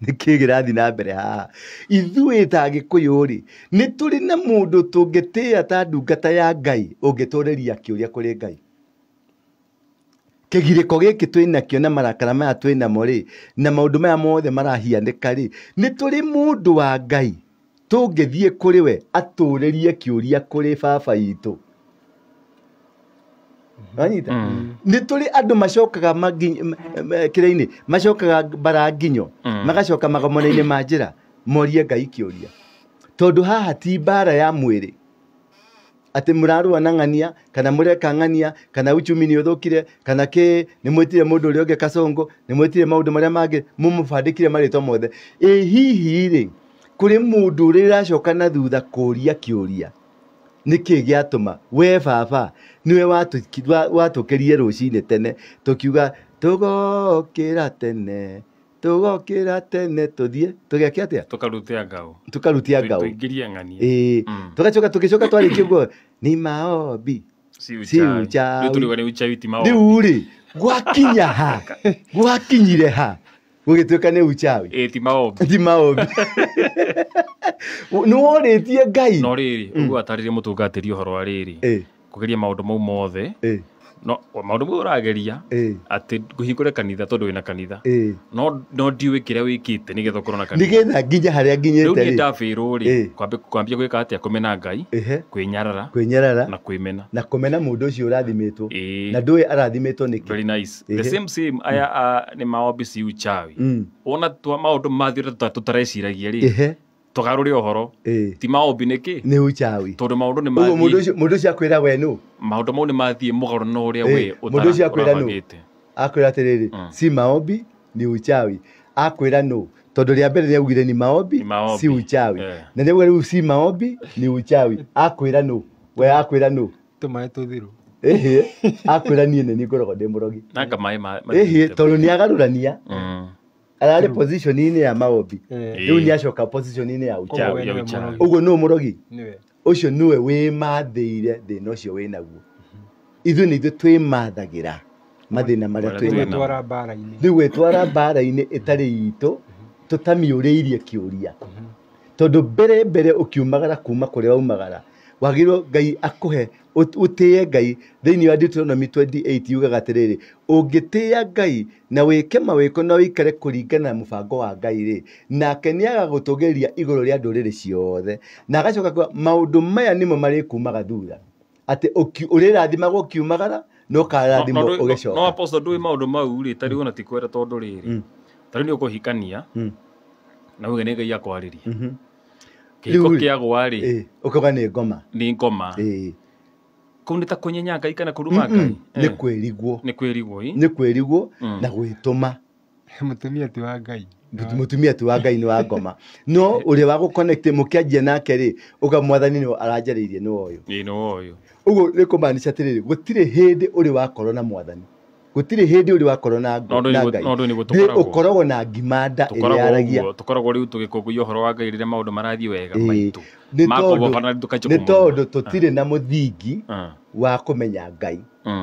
S3: nĩkĩ kĩrathiĩ na mbere haha. Ithuĩ ta Agĩkũyũ rĩ, nĩ tũrĩ na mũndũ tũngĩtĩĩa ta ndungata ya Ngai ũngĩtũrĩria kĩũria kũrĩ Ngai. Kĩgirĩko gĩkĩ twĩnakĩo na marakara maya twĩnamo rĩ, na maũndũ maya mothe marahianĩka rĩ, nĩ tũrĩ mũndũ wa Ngai tũngĩthiĩ kũrĩ we atũrĩrie kĩũria kũrĩ baba itũ. Wanyita? Nĩ tũrĩ andũ macokaga kĩrĩa-inĩ, macokaga bara nginyo, magacoka magomano-inĩ ma njĩra, morie Ngai kĩũria. Tondũ haha ti mbara ya mwĩrĩ. Atĩ mũrarũa na ng'ania, kana mũreka ng'ania, kana uchumi nĩ ũthũkire, kana kĩ, nĩ mwĩtire mũndũ ũrĩa ũngĩ kasongo, nĩ mwĩtire maũndũ marĩa mangĩ, mũmũbandĩkire marĩtwa mothe. Ĩ hihi rĩ, kũrĩ mũndũ ũrĩa ũracoka na thutha kũria kĩũria. Nĩkĩ gĩatũma we baba nĩwe watũkĩrie rũcinĩ tene tũkiuga tũgokĩra tene tũgokĩra tene tũthiĩ tũgeke atĩa?
S4: Tũkarutia ngao.
S3: Tũkarutia ngao.
S4: Tũingĩrie ng'ania.
S3: Ĩĩ. Tũgacoka tũgĩcoka twarĩkia ũguo ni maombi
S4: Si
S3: si
S4: uchawi.
S3: uchawi.
S4: Rĩu tũriuga nĩ uchawi ti maombi.
S3: Rĩu rĩ gwakinya ha gwakinyire ha gũgĩtuĩka nĩ uchawi.
S4: Ĩĩ ti maombi.
S3: Ti maombi. Nĩ worĩtie Ngai.
S4: No rĩrĩ ũguo atarĩrie mũtungatĩri ũhoro wa rĩrĩ kũgeria maũndũ mau mothe no maũndũ mau ũrageria atĩ ngũhingũre kanitha tondũ wĩna kanitha no ndiũĩ kĩrĩa wĩkĩte nĩgetha ũkorwo na kanitha
S3: nĩgetha nginya harĩa nginyĩte
S4: rĩu niĩ
S3: rĩ.
S4: ndabĩrwo rĩ kwambia gwĩka atĩa kũmena Ngai kwĩnyarara na kwĩmena
S3: na kũmena mũndũ ũcio ũrathimĩtwo na ndũĩ arathimĩtwo nĩkĩ.
S4: Very nice. The same same aya nĩ maombi si uchawi. Wona twa maũndũ mathiĩ tũtareciragia rĩ tũgarũre ũhoro ti maombi nĩkĩ
S3: nĩ uchawi
S4: tondũ maũndũ nĩ mathiĩ
S3: mũndũ ũcio akwĩra we nũ
S4: maũndũ mau nĩ mathiĩ mũgarũ na ũrĩa we
S3: mũndũ ũcio akwĩra nũ akwĩra atĩrĩrĩ si maombi ni uchawi akwĩra nũ tondũ rĩa mbere nĩaugire ni maombi si uchawi na nĩauga rĩu si maombi ni uchawi akwĩra nũ we akwĩra nũ
S5: tũmaĩ tũthiru
S3: ĩhĩ akwĩra niĩ nĩ niĩ ngoragwo ndĩ mũrogi
S4: nanga maĩ
S3: ĩhĩ tondũ nĩagarũrania ararĩ position-inĩ ya maombi rĩu nĩacoka position-inĩ ya uchawi ũguo nũ mũrogi ũcio nĩwe wĩmathĩire thĩna ũcio wĩnaguo ithuĩ nĩ ithuĩ twĩmathagĩra mathĩna marĩa twĩnamo rĩu gwĩtwara mbara-inĩ ĩtarĩ itũ tũtamiũrĩirie kĩũria tondũ mbere mbere ũkiumagara kuma kũrĩa waumagara wagĩrĩirwo Ngai akũhe ũtĩe Ngai thĩinĩ wa Deuteronomy 28 yugaga atĩrĩrĩ ũngĩtĩĩa Ngai na wĩke mawĩko na ũikare kũringana na mũbango wa Ngai rĩ nake nĩagagũtũgĩria igũrũ rĩa ndũrĩrĩ ciothe na agacoka kuga maũndũ maya nĩmo marĩkumaga thutha atĩ ũrĩrathimagwo ũkiumagara no ũkarathimwo ũgĩcoka.
S4: No apostle ndũĩ maũndũ mau rĩ tarĩu ona ti kwenda tondũ rĩrĩ tarĩu nĩ ũkũhikania na uge nĩ Ngai akwarĩria kĩhiko kĩagwa rĩ
S3: ũkauga nĩ ngoma
S4: nĩ ngoma kũu nĩ ta kũnyenya Ngai kana kũruma Ngai
S3: nĩ kwĩrigwo
S4: nĩ kwĩrigwo
S3: nĩ kwĩrigwo na gwĩtũma
S5: mũtumia ti wa Ngai
S3: mũtumia ti wa Ngai nĩ wa ngoma no ũrĩa wa gũconnect mũkĩanjia nake rĩ ũga mwathani nĩ aranjarĩirie nĩ ũyũ
S4: nĩ ũyũ
S3: ũguo nĩ kũmaanisha atĩrĩrĩ gũtirĩ hĩndĩ ũrĩ wakorwo na mwathani gũtirĩ hĩndĩ ũrĩ wakorwo na Ngai ũkoragwo na ngimanda ĩrĩa yaragia
S4: tũkoragwo rĩu tũgĩkũngũiya ũhoro wa Ngai rĩrĩa maũndũ marathiĩ wega maitũ
S3: nĩ tondũ tũtirĩ na mũthingi wa kũmenya Ngai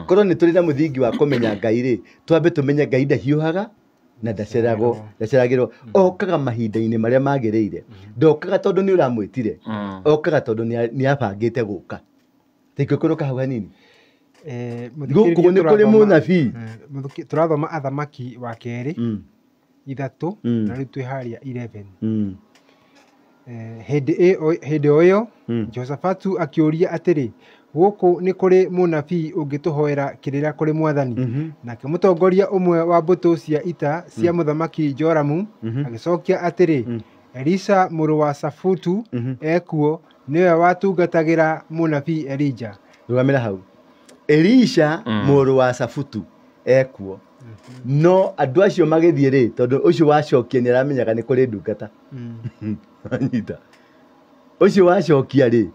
S3: korwo nĩ tũrĩ na mũthingi wa kũmenya Ngai rĩ twambe tũmenye Ngai ndahiũhaga na ndaceragĩrwo okaga mahinda-inĩ marĩa magĩrĩire ndokaga tondũ nĩ ũramwĩtire okaga tondũ nĩ abangĩte gũka tĩngĩkũrũka hau hanini gũkũ nĩ kũrĩ mũnabii
S5: tũrathoma Athamaki wa kerĩ 3 na rĩu twĩ harĩa 11 hĩndĩ o ĩyo Jehoshafatu akĩũria atĩrĩ gũkũ nĩ kũrĩ mũnabii ũngĩtũhoera kĩrĩra kũrĩ mwathani nake mũtongoria ũmwe wa mbũtũ cia ita cia mũthamaki Joramu agĩcokia atĩrĩ Elisha mũrũ wa Safutu ekuo nĩwe watungatagĩra mũnabii Elija.
S3: Rũgamĩra hau Elisha mũrũ wa Safutu ekuo no andũ acio magĩthiĩ rĩ tondũ ũcio wacokia nĩ aramenyaga nĩ kũrĩ ndungata anyita ũcio wacokia rĩ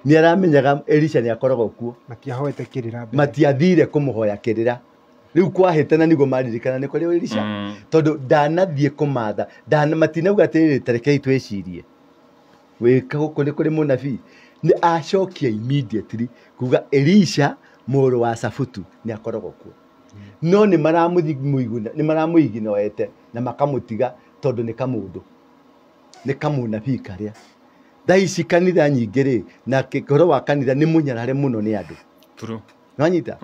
S3: nĩ aramenyaga Elisha nĩ akoragwo kuo
S5: matiahoete kĩrĩra
S3: matiathire kũmũhoya kĩrĩra rĩu kwahĩtana nĩguo maririkana nĩ kũrĩ Elisha tondũ ndanathiĩ kũmatha matinauga atĩrĩrĩ tarekei twĩcirie wĩka gũkũ nĩ kũrĩ mũnabii nĩ acokia immediately kuga Elisha mũrũ wa Safutu nĩ akoragwo kuo No nĩ maramũiginoete na makamũtiga tondũ nĩ kamũndũ. Nĩ kamũnabii karĩa. Thaa ici kanitha nyingĩ rĩ, na ũhoro wa kanitha nĩ mũnyarare mũno nĩ andũ.
S4: True.
S3: Nwanyita?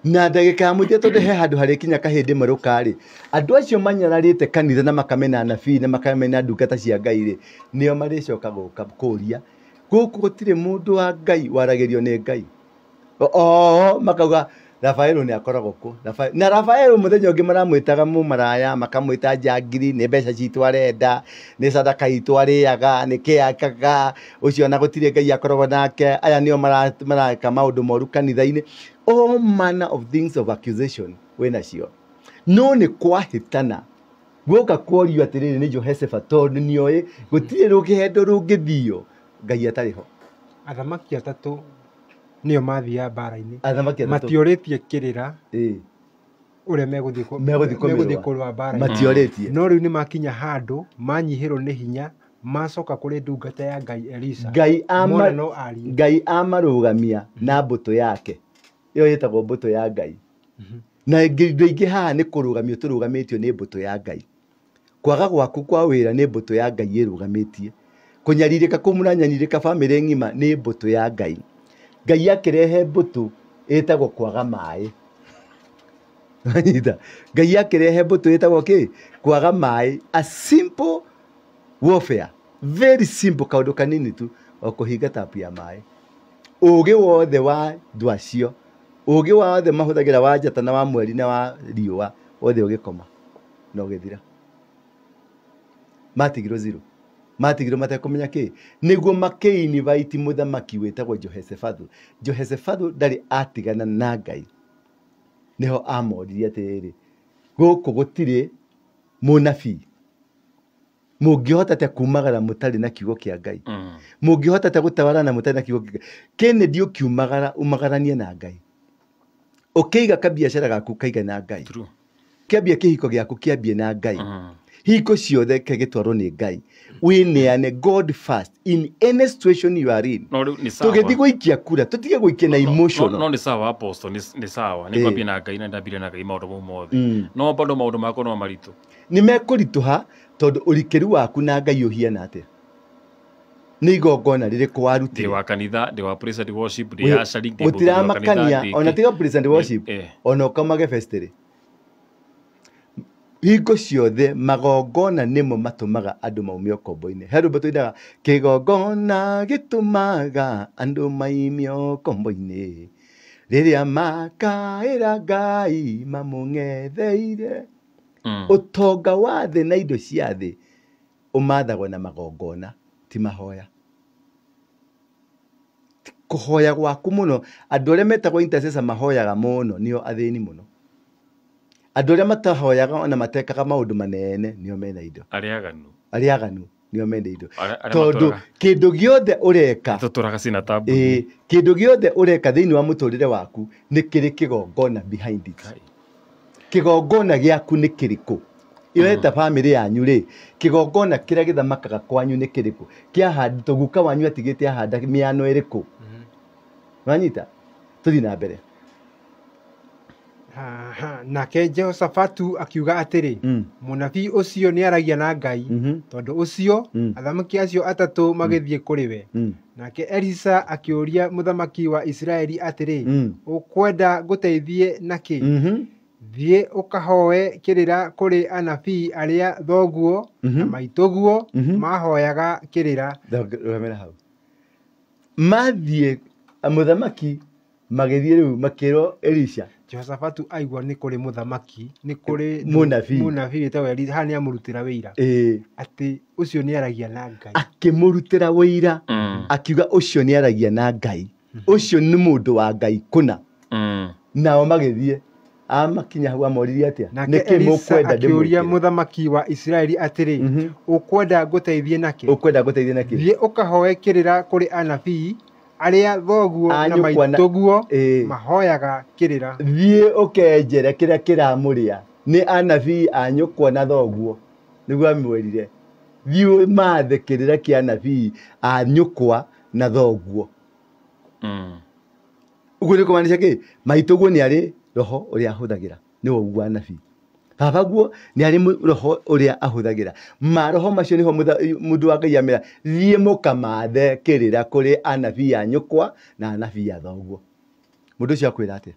S3: Na ndagĩka ya mũthia tondũ he handũ harĩkinya kahĩndĩ merũka rĩ, andũ acio manyararĩte kanitha na makamena anabii na makamena ndungata cia Ngai rĩ, nĩo marĩcoka gũka kũria gũkũ gũtirĩ mũndũ wa Ngai waragĩrio nĩ Ngai. O makauga Rafaelo nĩ akoragwo kũ. Na Rafaelo mũthenya ũngĩ maramwĩtaga mũmaraya, makamwĩta njangiri, nĩ mbeca citũ arenda, nĩ sadaka itũ arĩaga, nĩ kĩ akaga, ũcio ona gũtirĩ Ngai akoragwo nake, aya nĩo mareka maũndũ moru kanitha-inĩ. All manner of things of accusation wĩnacio. No nĩ kwahĩtana guoka kworio atĩrĩrĩ nĩ Jehoshaphat tondũ nĩoĩ gũtirĩ rũgendo rũngĩthio Ngai atarĩ ho.
S5: Athamaki atatũ nĩo mathiaga mbara-inĩ.
S3: Athamaki atatũ
S5: matiorĩtie kĩrĩra ũrĩa megũthiĩ kũrũa mbara-inĩ.
S3: Matiorĩtie.
S5: No rĩu nĩmakinya handũ manyihĩrwo nĩ hinya macoka kũrĩ ndungata ya Ngai Elisha.
S3: Ngai amarũgamia na mbũtũ yake. Ĩyo ĩtagwo mbũtũ ya Ngai. Na indo ingĩ haha nĩ kũrũgamio tũrũgamĩtio nĩ mbũtũ ya Ngai. Kwaga gwaku kwa wĩra nĩ mbũtũ ya Ngai ĩrũgamĩtie. Kũnyarirĩka kũu mũranyarirĩka bamĩrĩ ng'ima nĩ mbũtũ ya Ngai. Ngai akĩrehe mbũtũ ĩtagwo kwaga maĩ. Ngai akĩrehe mbũtũ ĩtagwo kĩ? Kwaga maĩ. A simple warfare. Very simple kaũndũ kanini tu o kũhinga tapu ya maĩ. Ũgĩ wothe wa andũ acio, ũgĩ wothe mahũthagĩra wa njata na wa mweri na wa riũa wothe ũgĩkoma na ũgĩthira. Matigirwo zero. Matigirwo matekũmenya kĩ? Nĩguo makĩ-invite mũthamaki wĩtagwo Jehoshaphat. Jehoshaphat ndarĩ atigana na Ngai. Nĩho amoririe atĩrĩrĩ, gũkũ gũtirĩ mũnabii. Mũngĩhota atĩa kumagara mũtarĩ na kiugo kĩa Ngai? Mũngĩhota atĩa gũtawara na mũtarĩ na kiugo kĩa Ngai? Kennedy ũkiumagara umagaranie na Ngai. Ũkĩiga kabiacara gaku kaiga na Ngai. Kĩambia kĩhiko gĩaku kĩambie na Ngai. Hiko ciothe kĩgĩtwarwo nĩ Ngai. Wĩneane God first in any situation you are in. Tũgĩthiĩ gũikia kura, tũtige gũikia na emotional.
S4: No nĩ sawa apostle, nĩ sawa. Nĩ kwambia na Ngai na ndambire na Ngai maũndũ mau mothe. No bado maũndũ makwa no maritũ.
S3: Nĩ mekũritũha tondũ ũrikĩru waku na Ngai ũhiana atĩa? Nĩ igongona rĩrĩkũ warutire?
S4: Ndĩ wa kanitha, ndĩ wa praise and worship, ndĩ ushering, ndĩ
S3: gũtiramakania ona tiga praise and worship, ona ũkomage festival. Hingo ciothe magongona nĩmo matũmaga andũ maume ũkombo-inĩ. He rwĩmbo tũinaga kĩgongona gĩtũmaga andũ maime ũkombo-inĩ, rĩrĩa makaĩra Ngai mamũng'etheire. Ũtonga wa thĩ na indo cia thĩ ũmathagwo na magongona, ti mahoya. Kũhoya gwaku mũno, andũ arĩa metagwo intercessor mahoyaga mũno nĩo athĩni mũno. Andũ arĩa matahoyaga ona matekaga maũndũ manene nĩo mena indo. Arĩa aganu nĩo mena indo. Tondũ kĩndũ gĩothe ũreka,
S4: tũtũraga cina tabu.
S3: Kĩndũ gĩothe ũreka thĩinĩ wa mũtũrĩre waku nĩ kĩrĩ kĩgongona behind it. Kĩgongona gĩaku nĩ kĩrĩkũ? Ĩyo ta bamĩrĩ yanyu rĩ, kĩgongona kĩrĩa gĩthamakaga kwanyu nĩ kĩrĩkũ? Kĩahandĩtwo guka wanyu atigĩte ahanda mĩano ĩrĩkũ? Wanyita? Tũthiĩ na mbere.
S5: Nake Jehoshafatu akiuga atĩrĩ, mũnabii ũcio nĩaragia na Ngai, tondũ ũcio athamaki acio atatũ magĩthiĩ kũrĩ we. Nake Elisha akĩũria mũthamaki wa Isiraeli atĩrĩ, ũkwenda ngũteithie nakĩ? Thiĩ ũkahoe kĩrĩra kũrĩ anabii arĩa thoguo na maitũguo mahoyaga kĩrĩra.
S3: Rũgamĩra hau. Mathiĩ mũthamaki magĩthiĩ rĩu makĩrwo Elisha.
S5: Jehoshafatu aigua nĩ kũrĩ mũthamaki, nĩ kũrĩ
S3: mũnabii
S5: wĩtagwo Elisha, haha nĩamũrutĩra wĩira. Atĩ ũcio nĩaragia na Ngai.
S3: Akĩmũrutĩra wĩira, akiuga ũcio nĩaragia na Ngai. Ũcio nĩ mũndũ wa Ngai kũna. Nao magĩthiĩ amakinya hau amoririe atĩa?
S5: Nake Elisha akĩũria mũthamaki wa Isiraeli atĩrĩ, ũkwenda ngũteithie nakĩ?
S3: Ũkwenda ngũteithie nakĩ?
S5: Thiĩ ũkahoe kĩrĩra kũrĩ anabii arĩa thoguo na maitũguo mahoyaga kĩrĩra.
S3: Thiĩ ũkenjere kĩrĩa kĩramũrĩa nĩ anabii a nyũkwa na thoguo, nĩguo amwĩrire. Thiĩ ũmathe kĩrĩra kĩa anabii a nyũkwa na thoguo. Ũguo nĩ kũmaanisha kĩ? Maitũguo nĩ arĩ roho ũrĩa ahũthagĩra nĩwe ũguo anabii. Baba guo nĩ arĩ roho ũrĩa ahũthagĩra. Maroho macio nĩho mũndũ wa Ngai amera thiĩ mũkamathe kĩrĩra kũrĩ anabii a nyũkwa na anabii a thoguo. Mũndũ ũcio akwĩra atĩa?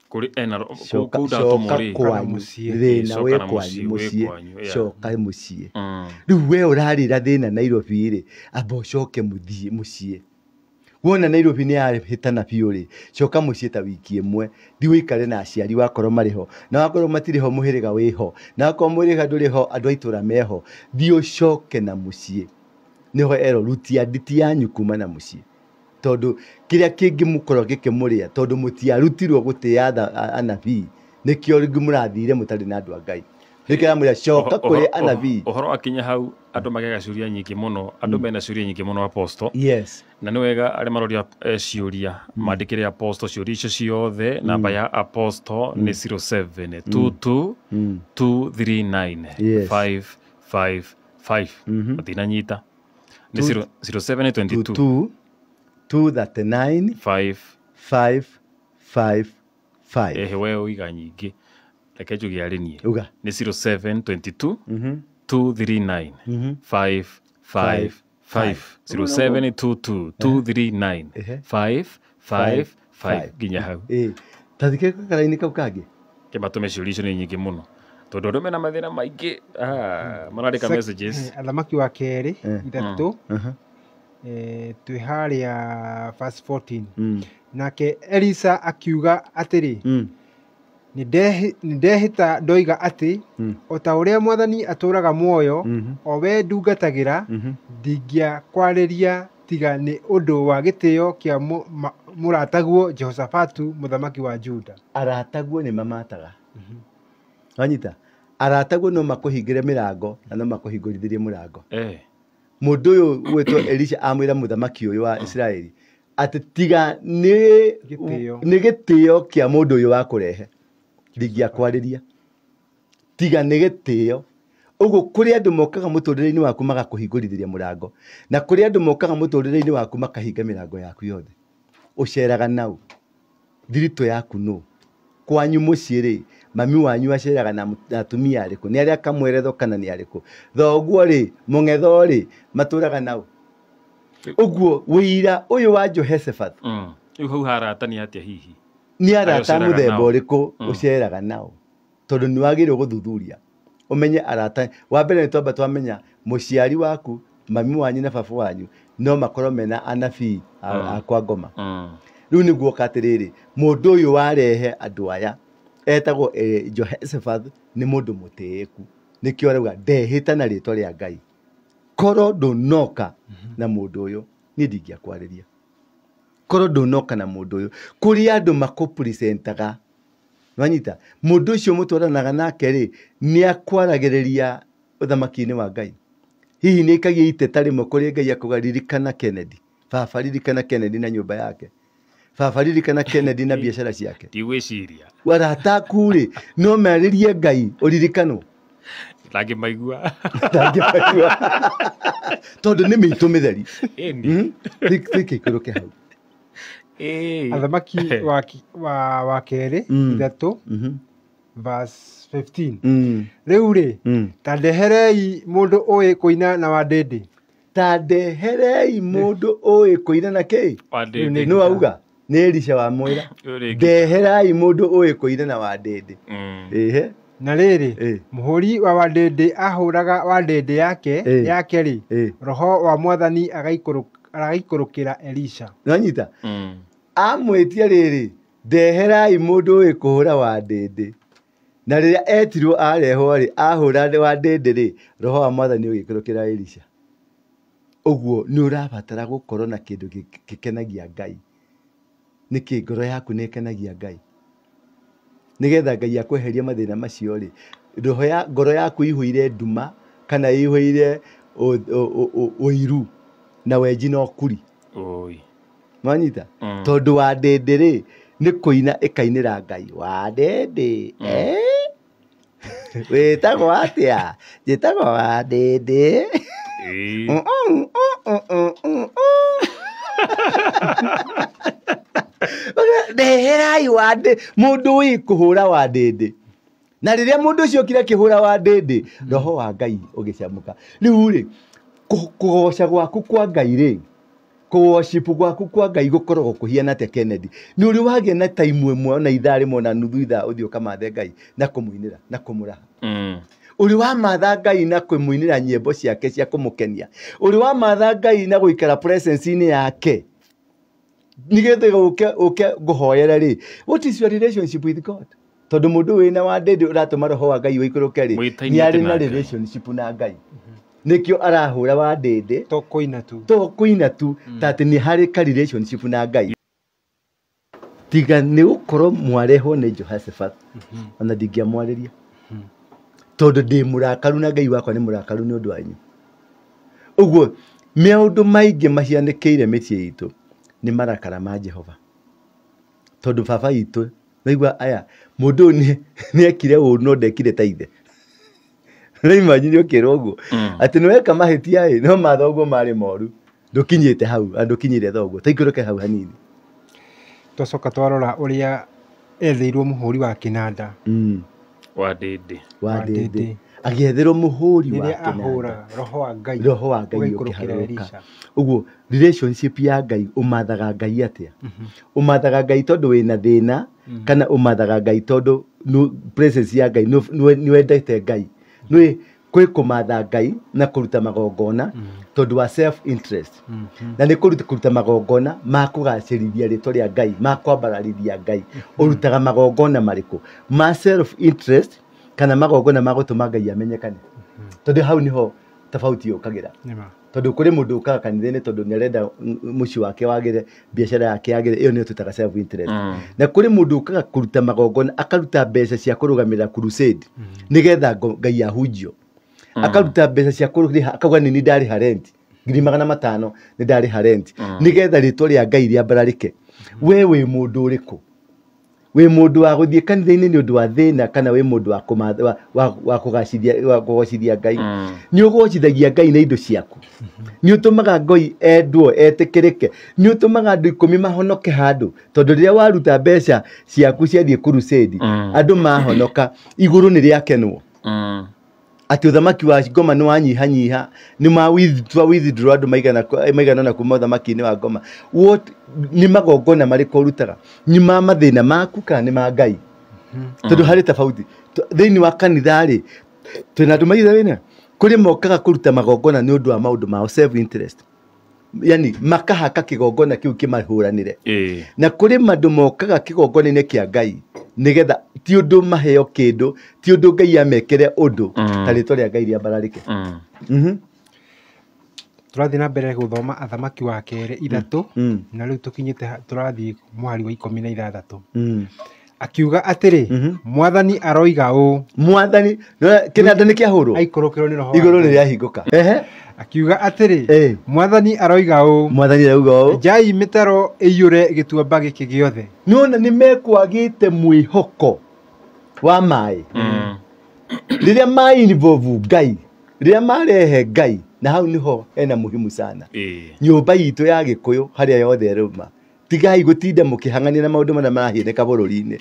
S4: Kũrĩ ena
S3: Coka
S4: kũu ndatũmwo rĩ.
S3: kwanyu, thĩna wĩ kwanyu mũciĩ, coka mũciĩ. Rĩu we ũrarĩra thĩna Nairobi rĩ, amba ũcoke mũthiĩ mũciĩ. Wona Nairobi nĩ yarĩhĩtana biũ rĩ, coka mũciĩ ta wiki ĩmwe, thiĩ ũikare na aciari wakorwo marĩ ho, na wakorwo matirĩ ho mũhĩrĩga wĩ ho, na wakorwo mũhĩrĩga ndũrĩ ho andũ a itũra meho, thiĩ ũcoke na mũciĩ. Nĩho erwo rutia nditi yanyu kuma na mũciĩ. Tondũ kĩrĩa kĩngĩmũkorwo gĩkĩmũrĩa, tondũ mũtiarutirwo gũtĩa anabii, nĩkĩo rĩngĩ mũrathire mũtarĩ na andũ a Ngai. Nĩkĩo aramwĩra coka kũrĩ anabii.
S4: Ũhoro wakinya hau andũ magega ciũria nyingĩ mũno, andũ mena ciũria nyingĩ mũno apostle.
S3: Yes.
S4: Na nĩ wega arĩa maroria ciũria mandĩkĩre apostle ciũria icio ciothe. Namba ya apostle nĩ 0722 239 555. Matinanyita. Nĩ 0722
S3: 239
S4: 5
S3: 5 5 5.
S4: Ehe, we uiga nyingĩ, reke njuge arĩ niĩ.
S3: Uga.
S4: Nĩ 0722 239 5 5 5 0722 239 5 5 5 nginya hau.
S3: Tathike karaini kau kangĩ.
S4: Kĩmatũme ciũria icio nĩ nyingĩ mũno tondũ andũ mena mathĩna maingĩ, marandĩka messages.
S5: Athamaki wa kerĩ 3 twĩ harĩa verse 14. Nake Elisa akiuga atĩrĩ, nĩ ndehĩta ndoiga atĩ o ta ũrĩa Mwathani atũũraga muoyo, o we ndungatagĩra, ndingĩakwarĩria tiga nĩ ũndũ wa gĩtĩo kĩa mũrataguo Jehoshafatu mũthamaki wa Juda.
S3: Arataguo nĩ mamataga. Wanyita? Arataguo no makũhingĩre mĩrango na no makũhingũrithĩrie mũrango. Mũndũ ũyũ gwĩtwo Elisha amwĩra mũthamaki ũyũ wa Isiraeli atĩ tiga nĩ gĩtĩo kĩa mũndũ ũyũ wa kũrehe, ndingĩakwarĩria, tiga nĩ gĩtĩo. Ũguo kũrĩ andũ mokaga mũtũrĩre-inĩ waku magakũhingũrithĩria mũrango, na kũrĩ andũ mokaga mũtũrĩre-inĩ waku makahinga mĩrango yaku yothe. Ũceraga nau, thiritũ yaku nũ? Kwanyu mũciĩ rĩ, mami wanyu aceraga na atumia arĩkũ? Nĩ arĩa kamweretho kana nĩ arĩkũ? Thoguo rĩ, mũng'etho rĩ, matũraga nau. Ũguo wĩira ũyũ wa Jehoshaphat.
S4: Rĩu hau harata nĩ atĩa hihi?
S3: Nĩ arata mũthemba ũrĩkũ ũceraga nao? Tondũ nĩ wagĩrĩirwo gũthuthuria ũmenye arata. Wa mbere nĩ twamba twamenya mũciari waku, mami wanyu na baba wanyu no makorwo mena anabii a kwa ngoma. Rĩu nĩguo atĩrĩrĩ, mũndũ ũyũ warehe andũ aya etagwo Jehoshaphat nĩ mũndũ mũtĩĩku. Nĩkĩo arauga ndehĩta na rĩtwa rĩa Ngai, korwo ndũnoka na mũndũ ũyũ niĩ ndingĩakwarĩria. Korwo ndũnoka na mũndũ ũyũ, kũrĩ andũ makũpresentaga. Wanyita? Mũndũ ũcio mũtwaranaga nake rĩ, nĩ akwaragĩrĩria ũthamaki-inĩ wa Ngai. Hihi nĩ aikagia iteta rĩmwe kũrĩ Ngai akauga ririkana Kennedy, baba ririkana Kennedy na nyũmba yake, baba ririkana Kennedy na biacara ciake.
S4: Ndigwĩciria
S3: arata aku rĩ no marĩrie Ngai ũririkanwo.
S4: Ndangĩmaigua.
S3: Ndangĩmaigua. Tondũ nĩ mĩitũ mĩtheri. Thikĩ hau.
S5: Athamaki wa kerĩ 3 verse 15. Rĩu rĩ, ta ndeherei mũndũ ũĩ kũina na wandĩndĩ.
S3: Ta ndeherei mũndũ ũĩ kũina na kĩ? Nĩ wauga? Nĩ Elisha wamwĩra ndeherai mũndũ ũĩ kũina na wandĩndĩ. Ĩhe.
S5: Na rĩrĩ, mũhũri wa wandĩndĩ ahũraga wandĩndĩ yake rĩ, roho wa Mwathani agaikũrũkĩra Elisha.
S3: Nĩwanyita? Amwĩtia rĩrĩ, ndeherai mũndũ ũĩ kũhũra wandĩndĩ. Na rĩrĩa etirwo arehwo rĩ, ahũra wandĩndĩ rĩ, roho wa Mwathani ũgĩikũrũkĩra Elisha. Ũguo nĩ ũrabatara gũkorwo na kĩndũ gĩkenagia Ngai. Nĩkĩ ngoro yaku nĩ ĩkenagia Ngai? Nĩgetha Ngai akweherie mathĩna macio rĩ, roho ya ngoro yaku ĩihũire nduma kana ĩihũire ũiru na wenji na ũkuri. Mwanyita? Tondũ wandĩndĩ rĩ, nĩ kũina ĩkainĩra Ngai. Wandĩndĩ, wĩtagwo atĩa? Njĩtagwo wandĩndĩ. Ndeherai wandĩ mũndũ wĩ kũhũra wandĩndĩ. Na rĩrĩa mũndũ ũcio okire akĩhũra wandĩndĩ, roho wa Ngai ũgĩcamũka. Rĩu rĩ, kũgoca gwaku kwa Ngai rĩ, kũworship gwaku kwa Ngai gũkoragwo kũhiana atĩa Kennedy? Nĩ ũrĩ wagĩa na time ĩmwe ona ithaa rĩmwe ona nuthu ithaa ũthiĩ ũkamathe Ngai na kũmũinĩra na kũmũraha. Ũrĩ wamatha Ngai na kũmũinĩra nyĩmbo ciake cia kũmũkenia. Ũrĩ wamatha Ngai na gũikara presence-inĩ yake. Nĩgetha ũke ũke ngũhoere rĩ, what is your relationship with God? Tondũ mũndũ wĩna wandĩndĩ ũratũma roho wa Ngai ũikũrũke rĩ,
S4: Mwĩtainĩte
S3: nĩ arĩ na
S4: nake.
S3: relationship na Ngai. Nĩkĩo arahũra wandĩndĩ
S5: To kũina tu.
S3: To kũina tu, ta atĩ nĩ harĩ ka relationship na Ngai. Tiga nĩ gũkorwo mwarehwo nĩ Jehoshaphat, ona ndingĩamwarĩria, tondũ ndĩ mũrakaru na Ngai wakwa nĩ mũrakaru nĩ ũndũ wanyu. Ũguo maũndũ maingĩ mahianĩkĩire mĩciĩ itũ nĩ marakara ma Jehova, tondũ baba itũ naigua aya mũndũ ũyũ nĩ ekire ũũ no ndekire ta ithe. Rĩu imagine ũkĩrwo ũguo atĩ nĩ weka mahĩtia ĩ, no mathoguo marĩ moru, ndũkinyĩte hau na ndũkinyĩire thoguo, taikũrũke hau hanini.
S5: Twacoka twarora ũrĩa etheirwo mũhũri wa kĩnanda.
S4: Wandĩndĩ.
S3: Wandĩndĩ.
S5: Wandĩndĩ.
S3: Agĩetherwo mũhũri wa
S5: Rĩrĩa
S3: kĩnanda.
S5: Ahũraga roho wa Ngai
S3: roho wa Ngai
S5: ũgaikũrũkĩra
S3: ũkĩharũrũka.
S5: Elisha.
S3: Ũguo relationship ya Ngai, ũmathaga Ngai atĩa? Ũmathaga Ngai tondũ wĩna thĩna, kana ũmathaga Ngai tondũ presence ya Ngai, nĩ wendete Ngai? Nĩ kwĩ kũmatha Ngai na kũruta magongona tondũ wa self interest, na nĩ kũruta magongona ma kũgacĩrithia rĩtwa rĩa Ngai, ma kwambararithia Ngai. Ũrutaga magongona marĩkũ? Ma self interest kana magongona ma gũtũma Ngai amenyekane? Tondũ hau nĩho tofauti yũkagĩra.
S5: Nĩma.
S3: Tondũ kũrĩ mũndũ ũkaga kanitha-inĩ tondũ nĩ arenda mũciĩ wake wagĩre, biacara yake yagĩre, ĩyo nĩyo twĩtaga self interest. Na kũrĩ mũndũ ũkaga kũruta magongona, akaruta mbeca cia kũrũgamĩrĩra crusade nĩgetha Ngai ahunjio, akaruta mbeca cia kũrĩha, akauga nĩ ndarĩha rent 500,000, nĩ ndarĩha rent nĩgetha rĩtwa rĩa Ngai rĩambararĩke. We wĩ mũndũ ũrĩkũ? Wĩ mũndũ wa gũthiĩ kanitha-inĩ nĩ ũndũ wa thĩna, kana wĩ mũndũ wa wa kũgocithia Ngai? Nĩ ũgocithagia Ngai na indo ciaku? Nĩ ũtũmaga Ngai endwo, etĩkĩrĩke? Nĩ ũtũmaga andũ 10 mahonoke handũ? Tondũ rĩrĩa waruta mbeca ciaku ciathiĩ crusade, andũ mahonoka, igũrũ nĩ rĩakenwo atĩ ũthamaki wa ngoma nĩ wanyihanyiha, nĩ ma withdraw andũ maigana na kuma ũthamaki-inĩ wa ngoma. What nĩ magongona marĩkũ ũrutaga? Nĩ ma mathĩna maku kana nĩ ma Ngai? Tondũ harĩ tofauti. Thĩinĩ wa kanitha rĩ, twĩna andũ maigana wĩna kũrĩ mokaga kũruta magongona nĩ ũndũ wa maũndũ mao, self interest, yani makahaka kĩgongona kĩu kĩmahũranĩre. Na kũrĩ mandũ mokaga kĩgongona-inĩ kĩa Ngai nĩgetha ti ũndũ maheo kĩndũ, ti ũndũ Ngai amekere ũndũ, ta rĩtwa rĩa Ngai rĩambararĩke.
S5: Tũrathiĩ na mbere gũthoma Athamaki wa Kerĩ 3, na rĩu tũkinyĩte tũrathiĩ mũhari wa 16. Akiuga atĩrĩ, Mwathani aroiga ũũ.
S3: Mwathani, kĩnanda nĩ kĩahũrwo?
S5: Aikũrũkĩrwo nĩ roho wa
S3: Igũrũ
S5: Ngai.
S3: nĩ rĩahingũka. Ehe.
S5: Akiuga atĩrĩ, Mwathani aroiga ũũ.
S3: Mwathani arauga ũũ.
S5: Enjai mĩtaro ĩiyũre gĩtuamba gĩkĩ gĩothe.
S3: Nĩwona nĩ mekwagĩte mwĩhoko wa maĩ. Rĩrĩa ma involve Ngai, rĩrĩa marehe Ngai, na hau nĩho hena muhimu sana. Nyũmba itũ ya Gĩkũyũ harĩa yothe ĩrũma, tigai gũtinda mũkĩhang'ania na maũndũ marĩa marahianĩka bũrũri-inĩ.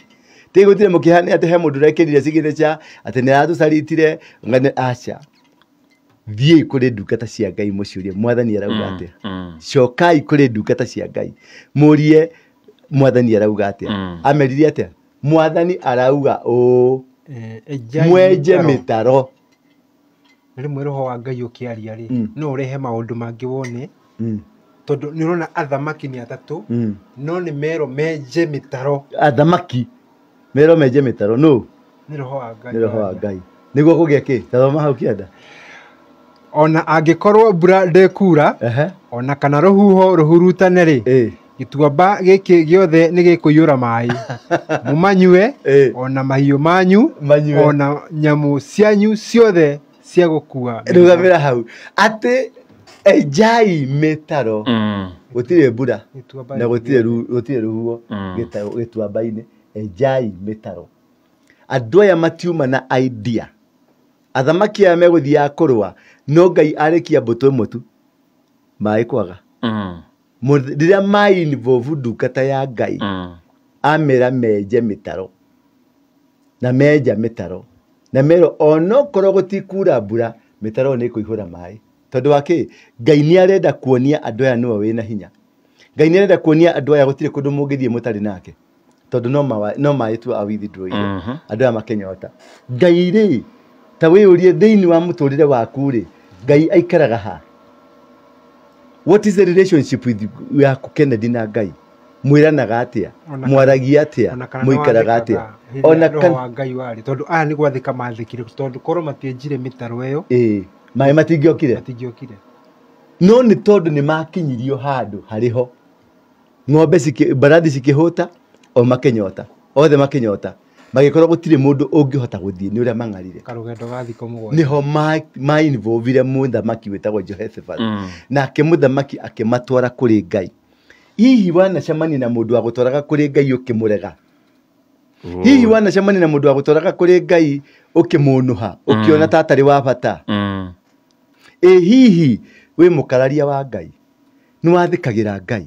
S3: Tigai gũtinda mũkĩhang'ania atĩ he mũndũ ũrekĩrire signature, atĩ nĩ aratũcaritire, ng'ane aca. Thiĩi kũrĩ ndungata cia Ngai mũciũrie Mwathani arauga atĩa. Cokai kũrĩ ndungata cia Ngai mũrie Mwathani arauga atĩa. Amerire atĩa? Mwathani arauga ũũ, mwenje mĩtaro.
S5: Rĩmwe roho wa Ngai ũkĩaria rĩ, no ũrehe maũndũ mangĩ wone, tondũ nĩ ũrona athamaki nĩ atatũ, no nĩ merwo menje mĩtaro.
S3: Athamaki merwo menje mĩtaro, nũ?
S5: Nĩ roho wa Ngai.
S3: Nĩ roho wa Ngai. Nĩguo kũgĩa kĩ? Tathoma hau kĩanda.
S5: Ona angĩkorwo mbura ndĩkura, ona kana rũhuho rũhurutane rĩ, gĩtuamba gĩkĩ gĩothe nĩ gĩkũiyũra maĩ. Mũmanyue, ona mahiũ manyu, ona nyamũ cianyu ciothe cia gũkua.
S3: Rũgamĩra hau. Atĩ enjai mĩtaro, gũtirĩ mbura na gũtirĩ rũhuho gĩtuamba-inĩ, enjai mĩtaro. Andũ aya matiuma na idea. Athamaki aya megũthiaga kũrũa, no Ngai arĩkia mbũtũ ĩmwe tu, maĩ kwaga. Rĩrĩa ma involve ndungata ya Ngai amera menje mĩtaro na menja mĩtaro na mero onokorwo gũtikura mbura mĩtaro nĩ ĩkũihũra maĩ tondũ wa kĩ Ngai nĩ arenda kuonia andũ aya nĩwe wĩna hinya. Ngai nĩ arenda kuonia andũ aya gũtirĩ kũndũ mũngĩthiĩ mũtarĩ nake tondũ no maĩ tu awithdraw andũ aya makĩnyota. Ngai rĩ ta wĩyũrie thĩinĩ wa mũtũrĩre waku rĩ Ngai aikaraga ha? What is the relationship with yaku Kennedy na Ngai? Mwĩranaga atĩa? Mwaragia atĩa? Mũikaraga atĩa?
S5: Ona kana wa Ngai warĩ tondũ aya nĩ gwathĩka mathĩkire tondũ korwo matienjire mĩtaro ĩyo
S3: maĩ matingĩokire.
S5: Matingĩokire.
S3: No nĩ tondũ nĩ makinyirio handũ harĩ ho ng'ombe mbarathi cikĩhũta o makĩnyota othe makĩnyota magĩkorwo gũtirĩ mũndũ ũngĩhota gũthiĩ nĩ ũrĩa mang'arire.
S5: Karũgendo ga thikũ mũgwanja.
S3: Nĩho ma involvire mũthamaki wĩtagwo Jehoshaphat. Nake mũthamaki akĩmatwara kũrĩ Ngai. Hihi wanacemania na mũndũ wa gũtwaraga kũrĩ Ngai ũkĩmũrega? Hihi wanacemania na mũndũ wa gũtwaraga kũrĩ Ngai ũkĩmũnũha ũkĩona ta atarĩ wa bata? Ĩ hihi wĩ mũkararia wa Ngai? Nĩ wathĩkagĩra Ngai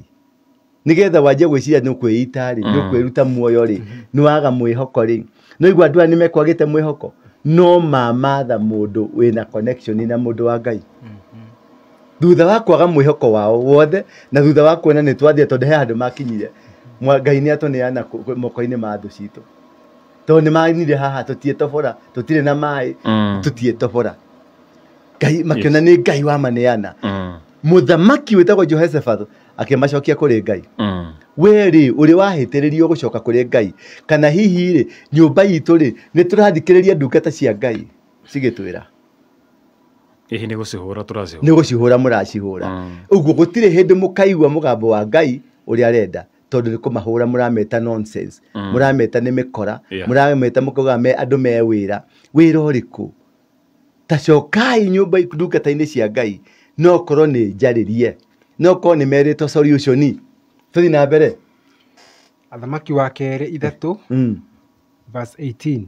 S3: nĩgetha wanjie gwĩciria nĩ ũkwĩita rĩ, nĩ ũkwĩruta muoyo rĩ, nĩ waga mwĩhoko rĩ. No igua andũ aya nĩ mekwagĩte mwĩhoko no mamatha mũndũ wĩna connection na mũndũ wa Ngai. Thutha wa kwaga mwĩhoko wao wothe na thutha wa kuona nĩ twathiĩ tondũ he handũ makinyire Ngai nĩ atũneana moko-inĩ ma thũ citũ tondũ nĩ manire haha tũtiĩtobora tũtirĩ na maĩ tũtiĩtobora. Ngai makĩona nĩ Ngai wamaneana. Mũthamaki wĩtagwo Jehoshaphat akĩmacokia kũrĩ Ngai. We rĩ ũrĩ wahĩtĩrĩrio gũcoka kũrĩ Ngai kana hihi rĩ nyũmba itũ rĩ nĩ tũrathikĩrĩria ndungata cia Ngai cigĩtwĩra
S4: hihi nĩ gũcihũra tũracihũra?
S3: Nĩ gũcihũra mũracihũra. Ũguo gũtirĩ hĩndĩ mũkaigua mũgambo wa Ngai ũrĩa arenda tondũ nĩ kũmahũra mũrameta nonsense, mũrameta nĩ mĩkora, mũrameta mũkauga me andũ me wĩra. Wĩra ũrĩkũ? Ta cokai nyũmba ndungata-inĩ cia Ngai no korwo nĩ njarĩrie no korwo nĩ merĩtwo solution. Tũthiĩ na mbere.
S5: Athamaki wa kerĩ 3 verse 18.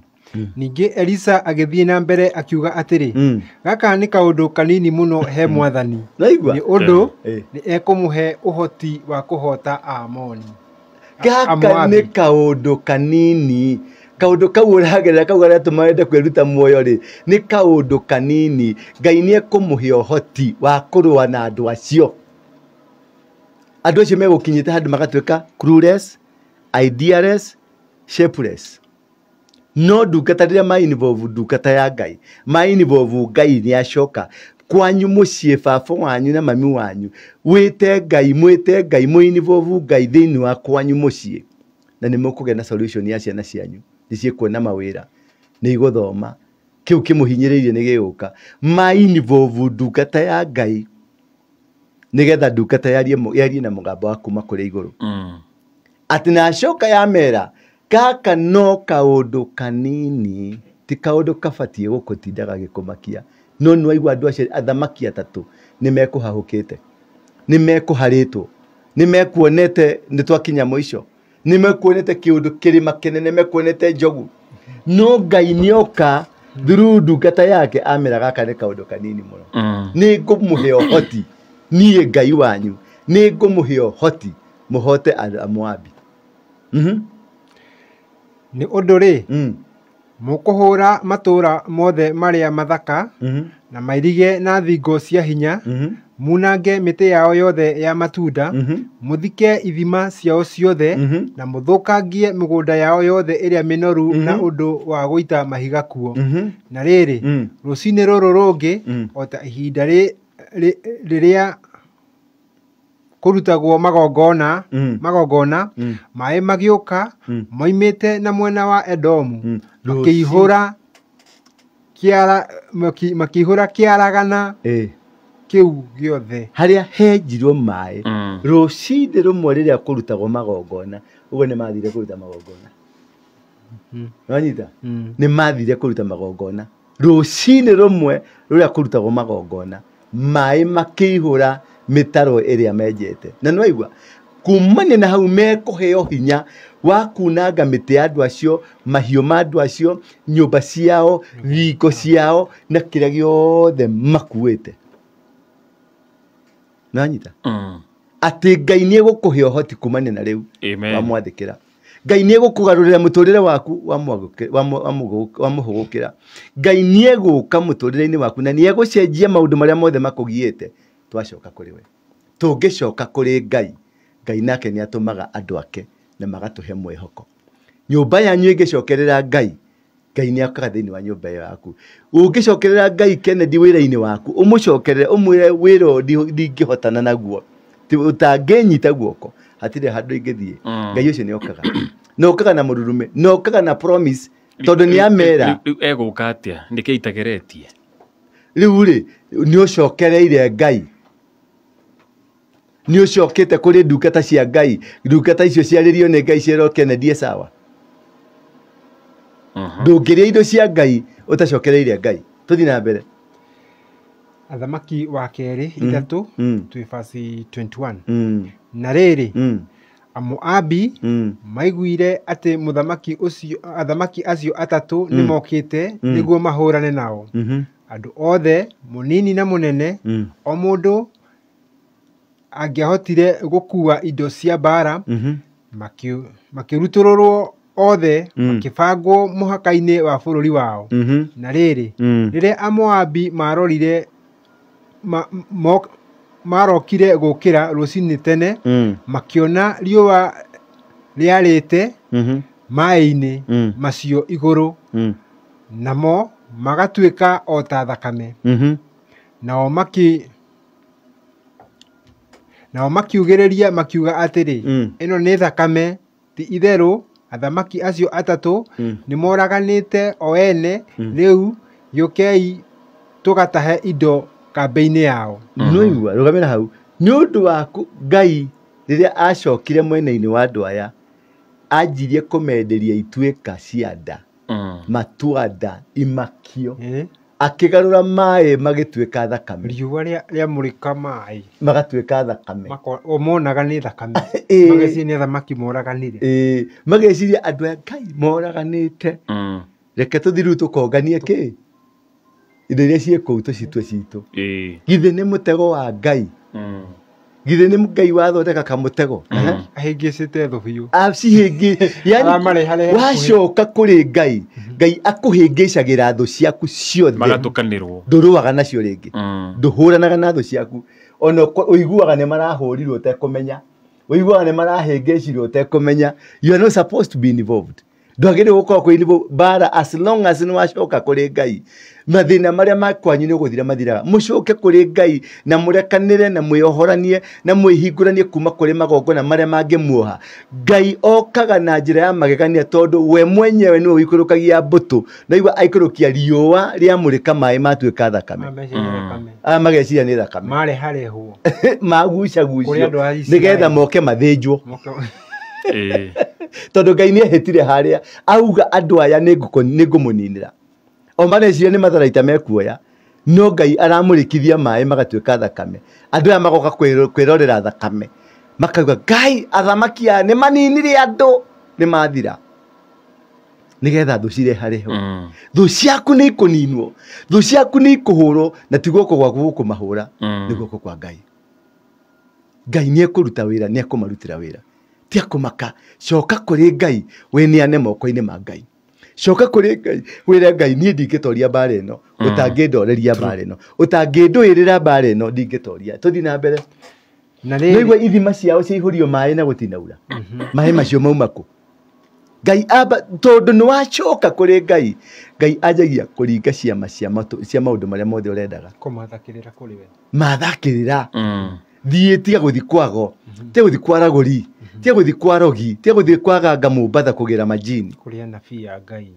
S5: Ningĩ Elisa agĩthiĩ na mbere akiuga atĩrĩ, gaka nĩ kaũndũ kanini mũno he mwathani nĩ ũndũ nĩ ekũmũhe ũhoti wa kũhota Aamoni.
S3: Gaka nĩ kaũndũ kanini. Kaũndũ kau ũragerera kau garatũma wende kwĩruta muoyo rĩ nĩ kaũndũ kanini. Ngai nĩ ekũmũhe ũhoti wa kũrũa na andũ acio. Andũ acio megũkinyĩte handũ magatuĩka clueless, idealess, shapeless. No ndungata rĩrĩa ma involve ndungata ya Ngai, ma involve Ngai nĩ acoka kwanyu mũciĩ baba wanyu na mami wanyu wĩte Ngai mwĩte Ngai mũ involve Ngai thĩinĩ wa kwanyu mũciĩ na nĩ mũkũgĩa na solution ya ciana cianyu nĩ ciĩkuona mawĩra nĩ igũthoma kĩu kĩmũhinyĩrĩirie nĩ gĩgũka. Ma involve ndungata ya Ngai nĩgetha ndungata yarie na mũgambo wa kuma kũrĩ igũrũ. Atĩ na acoka ya mera gaka no kaũndũ kanini ti kaũndũ kabatiĩ gũkũtindaga gĩkũmakia. No nĩ waigua andũ acio athamaki atatũ nĩ mekũhahũkĩte, nĩ mekũharĩtwo, nĩ mekuonete nĩ twakinya mũico, nĩ mekuonete kĩũndũ kĩrĩma kĩnene, mekuonete njogu. No Ngai nĩoka through ndungata yake amera gaka nĩ kaũndũ kanini mũno. Nĩ ngũmũhe ũhoti niĩ Ngai wanyu, nĩ ngũmũhe ũhoti mũhote Amoabi.
S5: Nĩ ũndũ rĩ mũkũhũra matũũra mothe marĩa mathaka na mairige na thingo cia hinya, munange mĩtĩ yao yothe ya matunda, mũthike ithima ciao ciothe na mũthũkangie mĩgũnda yao yothe ĩrĩa mĩnoru na ũndũ wa gũita mahiga kuo. Na rĩrĩ rũcinĩ rũrũ rũngĩ o ta ihinda rĩrĩa kũrutagwo magongona maĩ magĩũka moimĩte na mwena wa Edomu makĩihũra kĩaragana kĩu gĩothe
S3: harĩa henjirwo maĩ. Rũcinĩ rũmwe rĩrĩa kũrutagwo magongona ũguo nĩ mathire kũruta magongona. Nĩwanyita? Nĩ mathire kũruta magongona rũcinĩ rũmwe rũrĩa kũrutagwo magongona maĩ makĩihũra mĩtaro ĩrĩa menjete. Na nĩwaigua kumania na hau mekũheo hinya wa kunanga mĩtĩ ya andũ acio, mahiũ ma andũ acio, nyũmba ciao, thingo ciao na kĩrĩa gĩothe makuĩte. Nĩwanyita? Atĩ Ngai nĩ egũkũhe ũhoti kumania na rĩu wamwathĩkĩra. Ngai nĩ egũkũgarũrĩra mũtũrĩre waku wamũhũgũkĩra. Ngai nĩ egũka mũtũrĩre-inĩ waku na nĩ egũcenjia maũndũ marĩa mothe makũgiĩte. Twacoka kũrĩ we. Tũngĩcoka kũrĩ Ngai, Ngai nake nĩ atũmaga andũ ake na magatũhe mwĩhoko. Nyũmba yanyu ĩngĩcokerera Ngai, Ngai nĩ okaga thĩinĩ wa nyũmba ĩyo yaku. Ũngĩcokerera Ngai Kennedy wĩra-inĩ waku, ũmũcokerere ũmwĩre wĩra ũyũ ndingĩhotana naguo, ũtangĩnyita guoko, hatirĩ handũ ingĩthiĩ. Ngai ũcio nĩ okaga. Na okaga na mũrurume, na okaga na promise, tondũ nĩ amera.
S4: Rĩu egũka atĩa? Nĩkĩ itageretie?
S3: Rĩu rĩ, nĩ ũcokereire Ngai. Nĩ ũcokete kũrĩ ndungata cia Ngai, ndungata icio ciarĩrio nĩ Ngai ciĩrwo Kennedy sawa. Ndũngĩrĩa indo cia Ngai ũtacokereire Ngai. Tũthiĩ na mbere.
S5: Athamaki wa kerĩ 3 twĩ verse 21. Na rĩrĩ, Amoabi maiguire atĩ mũthamaki ũcio, athamaki acio atatũ nĩ mokĩte nĩguo mahũrane nao. Andũ othe, mũnini na mũnene, o mũndũ angĩahotire gũkuua indo cia mbaara, makĩrutũrũrwo othe, makĩbangwo mũhaka-inĩ wa bũrũri wao. Na rĩrĩ, rĩrĩa Amoabi marorire marokire gũkĩra rũcinĩ tene, makĩona riũa rĩarĩte maĩ-inĩ macio igũrũ, namo magatuĩka o ta thakame. Nao makiugĩrĩria makiuga atĩrĩ, ĩno nĩ thakame, ti itherũ athamaki acio atatũ nĩ moraganĩte o ene, rĩu gĩũkei tũgatahe indo kambĩ-inĩ yao.
S3: Nĩwaigua, rũgamĩra hau. Nĩ ũndũ waku Ngai rĩrĩa acokire mwena-inĩ wa andũ aya, anjirie kũmenderia ituĩka cia nda, matua nda, imakio. Akĩgarũra maĩ magĩtuĩka thakame.
S5: Riũa rĩamũrĩka maĩ
S3: magatuĩka thakame.
S5: Monaga nĩ thakame. Mageciria nĩ athamaki moraganire.
S3: Mageciria andũ aya Ngai moraganĩte. Reke tũthiĩ rĩu tũkonganie kĩ? Indo iria ciĩ kũu tũcitue citũ. Githĩ nĩ mũtego wa Ngai? Githĩ nĩ Ngai wathondeka kamũtego?
S5: Ahĩngĩcĩte thũ biũ.
S3: Acihĩngĩ. Wacoka kũrĩ Ngai, Ngai akũhĩngĩcagĩra thũ ciaku ciothe.
S4: Magatũkanĩrwo.
S3: Ndũrũaga nacio rĩngĩ. Ndũhũranaga na thũ ciaku. Ona ũiguaga nĩ marahũrirwo ũtekũmenya. Ũiguaga nĩ marahĩngĩcirwo ũtekũmenya. You are not supposed to be involved. Ndwagĩrĩirwo gũkorwo kwĩ involved mbara as long as nĩ wacoka kũrĩ Ngai. Mathĩna marĩa ma kwanyu nĩ gũthira mathiraga. Mũcoke kũrĩ Ngai na mũrekanĩre na mwĩohoranie na mwĩhingũranie kuma kũrĩ magongona marĩa mangĩmuoha. Ngai okaga na njĩra ya magegania tondũ we mwenyewe nĩwe ũikũrũkagia mbũtũ. Na igua aikũrũkia riũa rĩamũrĩka maĩ matuĩka thakame. Mageciria nĩ thakame.
S5: Mareharehwo.
S3: Magucagucio nĩgetha moke mathĩnjwo. Tondũ Ngai nĩ ehĩtire harĩa auga andũ aya nĩ ngũmũninĩra. O mareciria nĩ matharaita mekuoya, no Ngai aramũrĩkithia maĩ magatuĩka thakame. Andũ aya magoka kwĩrorera thakame, makauga Ngai athamaki aya nĩ maninire andũ, nĩ mathira. Nĩgetha thũ cirehareho. Thũ ciaku nĩ ikũninwo, thũ ciaku nĩ ikũhũrwo, na ti guoko gwaku gũkũmahũra, nĩ guoko kwa Ngai. Ngai nĩ ekũruta wĩra, nĩ ekũmarutĩra wĩra. Tia kũmaka, coka kũrĩ Ngai, wĩneane moko-inĩ ma Ngai. Coka kũrĩ Ngai, wĩre Ngai niĩ ndingĩtoria mbara ĩno, ũtangĩndoreria mbara ĩno, ũtangĩndũĩrĩra mbara ĩno ndingĩtoria. Tũthiĩ na mbere. Nĩigua ithima ciao ciaihũrio maĩ na gũtinaura. Maĩ macio mauma kũ? Ngai amba tondũ nĩ wacoka kũrĩ Ngai, Ngai anjagia kũringa ciama cia maũndũ marĩa mothe ũrendaga.
S5: Kũmathakĩrĩra kũrĩ we.
S3: Mathakĩrĩra. Thiĩ tiga gũthiĩ kwago, tiga gũthiĩ kwa ragũri, tiga gũthiĩ kwa rogi, tiga gũthiĩ kwa ganga Mombatha kũgĩra majini.
S5: Kũrĩ anabii a Ngai.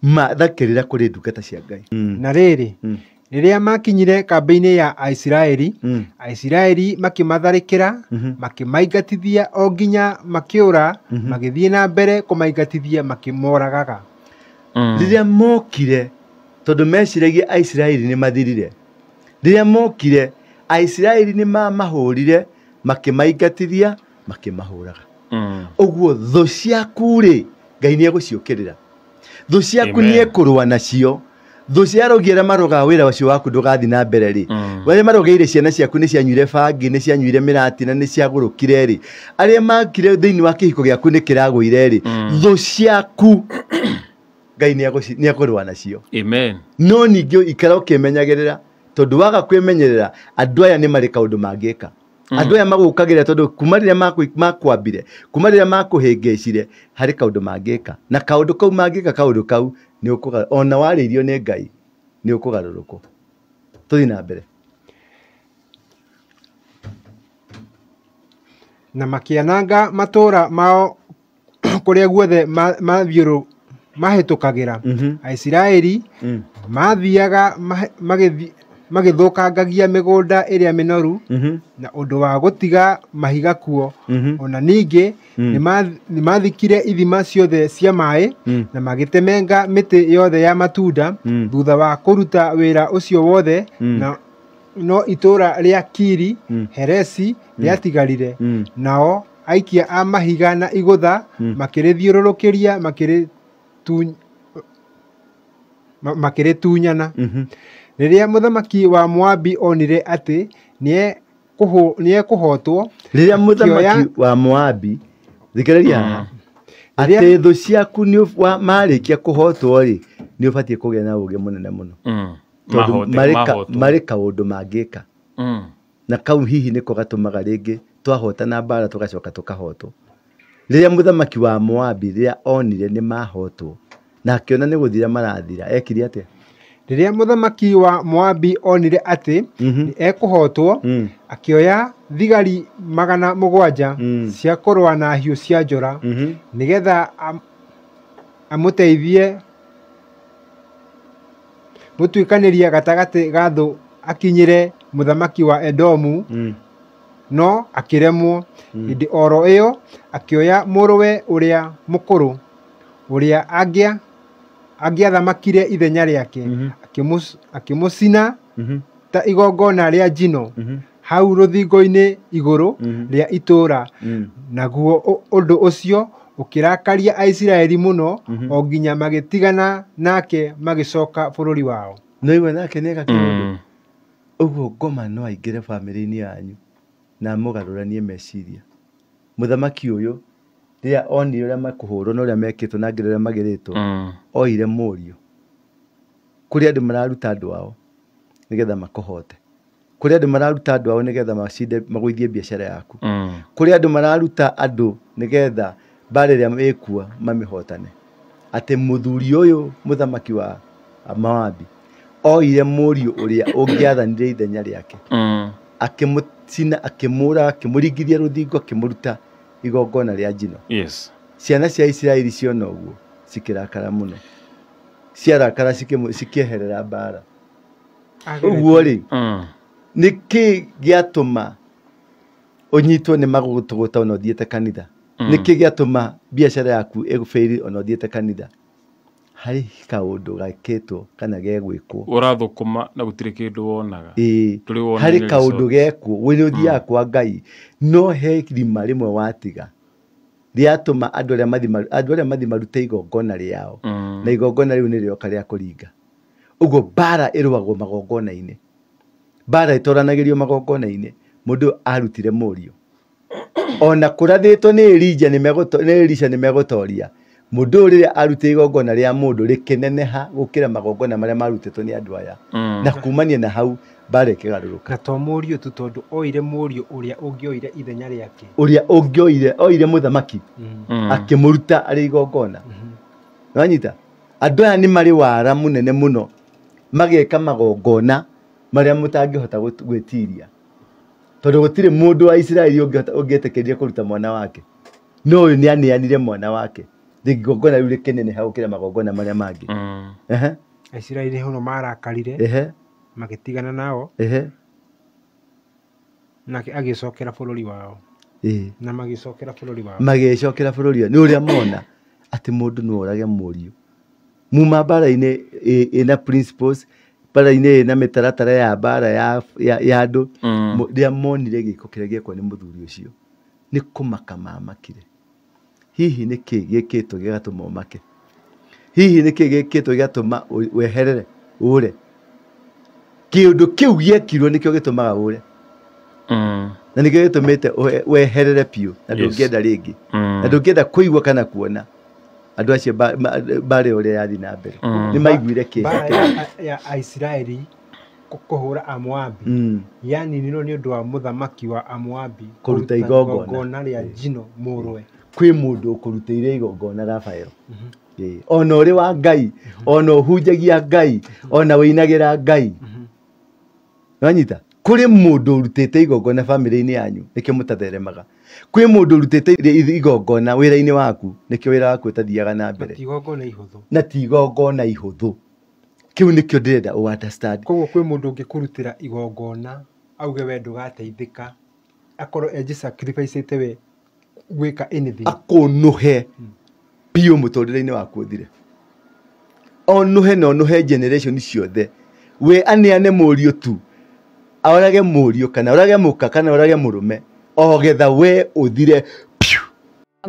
S3: Mathakĩrĩra kũrĩ ndungata cia Ngai.
S5: Na rĩrĩ, rĩrĩa makinyire kambĩ-inĩ ya Aisiraeli, Aisiraeli makĩmatharĩkĩra, makĩmaingatithia o nginya makĩũra, magĩthiĩ na mbere kũmaingatithia makĩmoragaga.
S3: Rĩrĩa mokire, tondũ meciragia Aisiraeli nĩ mathirire. Rĩrĩa mokire, Aisiraeli nĩ mamahũrire, makĩmaingatithia, makĩmahũraga. Ũguo thũ ciaku rĩ, Ngai nĩ egũciũkĩrĩra. Thũ ciaku nĩ ekũrũa nacio. Thũ cia arogi arĩa marogaga wĩra ũcio waku ndũgathiĩ na mbere rĩ, arĩa marogeire ciana ciaku nĩ cianyuire bangi, nĩ cianyuire mĩratina, nĩ ciagũrũkire rĩ, arĩa makire thĩinĩ wa kĩhiko gĩaku nĩ kĩragũire rĩ, thũ ciaku Ngai nĩ ekũrũa nacio.
S4: Amen.
S3: No ningĩ ikara ũkĩmenyagĩrĩra, tondũ waga kwĩmenyerera andũ aya nĩ marĩ kaũndũ mangĩka. Andũ aya magũkagĩra tondũ kuma rĩrĩa makwambire, kuma rĩrĩa makũhĩngĩcire, harĩ kaũndũ mangĩka. Na kaũndũ kau mangĩka, kaũndũ kau nĩ ũkũga, ona warĩirio nĩ Ngai nĩ ũkũgarũrũkwo. Tũthiĩ na mbere.
S5: Na makĩananga matũũra mao kũrĩa guothe mahĩtũkagĩra. Aisiraeli mathiaga magĩthũkangagia mĩgũnda ĩrĩa mĩnoru na ũndũ wa gũtiga mahiga kuo. Ona ningĩ nĩmathikire ithima ciothe cia maĩ na magĩtemenga mĩtĩ yothe ya matunda thutha wa kũruta wĩra ũcio wothe, na no itũũra rĩa Kiri Heresi rĩatigarire. Nao aikia a mahiga na igũtha makĩrĩthiũrũrũkĩria makĩrĩtunyana. Rĩrĩa mũthamaki wa Moabi onire atĩ nĩekũhotwo,
S3: rĩrĩa mũthamaki wa Moabi, thikĩrĩria haha, atĩ thũ ciaku nĩ marĩkia kũhotwo rĩ, nĩ ũbatiĩ kũgĩa na ũũgĩ mũnene mũno. Tondũ marĩ kaũndũ mangĩka. Na kau hihi nĩko gatũmaga rĩngĩ twahotana mbara tũgacoka tũkahotwo. Rĩrĩa mũthamaki wa Moabi rĩrĩa onire nĩ mahotwo na akĩona nĩ gũthira marathira, ekire atĩa?
S5: Rĩrĩa mũthamaki wa Moabi onire atĩ nĩ ekũhotwo, akĩoya thigari 700 cia kũrũa na hiũ cia njora, nĩgetha amũteithie mũtuĩkanĩria gatagatĩ ga thũ akinyĩre mũthamaki wa Edomu, no akĩremwo. Hĩndĩ oro ĩyo akĩoya mũrũwe ũrĩa mũkũrũ, ũrĩa angĩathamakire ithenya rĩake, akĩmũcina ta igongona rĩa njino hau rũthingo-inĩ igũrũ rĩa itũũra. Naguo ũndũ ũcio ũkĩrakaria Aisiraeli mũno, o nginya magĩtigana nake magĩcoka bũrũri wao.
S3: No iwe nake nĩeka kĩũndũ. Ũguo ngoma no aingĩre bamĩrĩ-inĩ yanyu na amũgarũranie meciria. Mũthamaki ũyũ rĩrĩa onire ũrĩa makũhũrwo na ũrĩa mekĩtwo na ngĩra ũrĩa magĩrĩtwo, oire mũriũ. Kũrĩ andũ mararuta andũ ao nĩgetha makũhote. Kũrĩ andũ mararuta andũ ao nĩgetha macinde, magũithie biacara yaku. Kũrĩ andũ mararuta andũ nĩgetha mbara ĩrĩa ĩkuo mamĩhotane. Atĩ mũthuri ũyũ mũthamaki wa Moabi oire mũriũ ũrĩa ũngĩathanire ithenya rĩake, akĩmũcina, akĩmũra, akĩmũringithia rũthingo, akĩmũruta igongona rĩa njino.
S4: Yes.
S3: Ciana cia Isiraeli ciona ũguo cikĩrakara mũno, ciarakara cikĩeherera mbara. Ũguo rĩ, nĩkĩ gĩatũma ũnyitwo nĩ magũgũtũgũta ona ũthiĩte kanitha? Nĩkĩ gĩatũma biacara yaku ĩgũbĩri ona ũthiĩte kanitha? Harĩ kaũndũ gakĩtwo kana gegwĩkwo.
S4: Ũrathũkũma na gũtirĩ kĩndũ wonaga.
S3: Harĩ kaũndũ gekwo, we nĩ ũthiaga kwa Ngai, no he irima rĩmwe watiga rĩatũma andũ arĩa mathi marute igongona rĩao, na igongona rĩu nĩ rĩoka rĩa kũringa. Ũguo mbara ĩrũagwo magongona-inĩ, mbara ĩtoranagĩrio magongona-inĩ. Mũndũ arutire mũriũ, ona kũrathĩtwo nĩ Elija nĩ Elisha nĩ megũtoria. Mũndũ ũyũ rĩrĩa arutire igongona rĩa mũndũ rĩkĩneneha gũkĩra magongona marĩa marutĩtwo nĩ andũ aya. Na kumania na hau mbara ĩkĩgarũrũka.
S5: Na to mũriũ tu, tondũ oire mũriũ ũrĩa ũngĩoire ithenya rĩake,
S3: ũrĩa ũngĩoire, oire mũthamaki akĩmũruta arĩ igongona. Nĩwanyita? Andũ aya nĩ marĩ wara mũnene mũno, mageka magongona marĩa mũtangĩhota gwĩtiria, tondũ gũtirĩ mũndũ wa Isiraeli ũngĩetĩkĩrire kũruta mwana wake. No ũyũ nĩ aneanire mwana wake, igongona rĩu rĩkĩneneha gũkĩra magongona marĩa mangĩ.
S5: Aisiraeli nĩho marakarire, magĩtigana nao, nake agĩcokera bũrũri wao. Na magĩcokera bũrũri wao.
S3: Magĩcokera bũrũri wao. Nĩ ũrĩa mona atĩ mũndũ no orage mũriũ. Muma mbara-inĩ ĩna principles, mbara-inĩ ĩna mĩtaratara ya mbara ya andũ. Rĩrĩa monire gĩko kĩrĩa gĩekwo nĩ mũthuri ũcio, nĩ kũmaka mamakire. Hihi nĩkĩ gĩkĩtwo gĩgatũma ũmake? Hihi nĩkĩ gĩkĩtwo gĩgatũma weherere? Ũre. Kĩũndũ kĩu gĩekirwo nĩkĩo gĩtũmaga ũre. Na nĩkĩo gĩtũmĩte weherere biũ na ndũngĩenda rĩngĩ. Na ndũngĩenda kũigua kana kuona andũ acio mbara ũrĩa yathiĩ na mbere. Nĩ maiguire kĩeha.
S5: Mbara ya Aisiraeli kũhũra Amoabi yaninirwo nĩ ũndũ wa mũthamaki wa Amoabi
S3: kũruta igongona
S5: rĩa njino mũrũwe.
S3: Kwĩ mũndũ ũkũrutĩire igongona Rafael. Ona ũrĩ wa Ngai, ona ũhunjagia Ngai, ona wĩinagĩra Ngai. Nĩwanyita? Kũrĩ mũndũ ũrutĩte igongona bamĩrĩ-inĩ yanyu nĩkĩo mũtatheremaga. Kwĩ mũndũ ũrutĩte igongona wĩra-inĩ waku nĩkĩo wĩra waku ũtathiaga na mbere. Na ti igongona ihũthũ. Kĩu nĩkĩo ndĩrenda ũ understand.
S5: Koguo kwĩ mũndũ ũngĩkũrutĩra igongona auge we ndũgateithĩka akorwo eji sacrifice we gwĩka anything.
S3: Akũnũhe biũ mũtũrĩre-inĩ waku ũthire. Onũhe na onũhe generation ciothe. We aneane mũriũ tu. Aorage mũriũ kana orage mũka kana orage mũrũme. Ogetha we ũthire piu.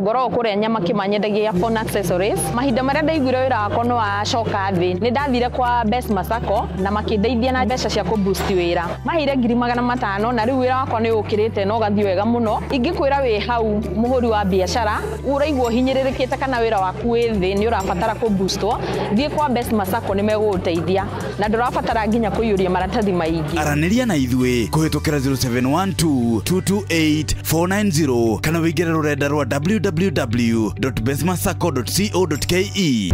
S1: Ngoragwo kũrĩa nyama kĩmanyendagia phone accessories. Mahinda marĩa ndaiguire wĩra wakwa nĩ wacoka thĩ, nĩ ndathire kwa Best Masako na makĩndeithia na mbeca cia kũ boost wĩra. Maheire 500,000 na rĩu wĩra wakwa nĩ ũkĩrĩte na ũgathiĩ wega mũno. Ingĩkwĩra wĩ hau mũhũri wa biacara, ũraigua ũhinyĩrĩrĩkĩte kana wĩra waku wĩ thĩ nĩ ũrabatara kũ boostwo, thiĩ kwa Best Masako nĩ megũgũteithia na ndũrabatara nginya kũiyũria maratathi maingĩ.
S2: Aranĩria na ithuĩ kũhĩtũkĩra 0712 228 490 kana wĩingĩre rũrenda rwa www.bestmasacco.co.ke.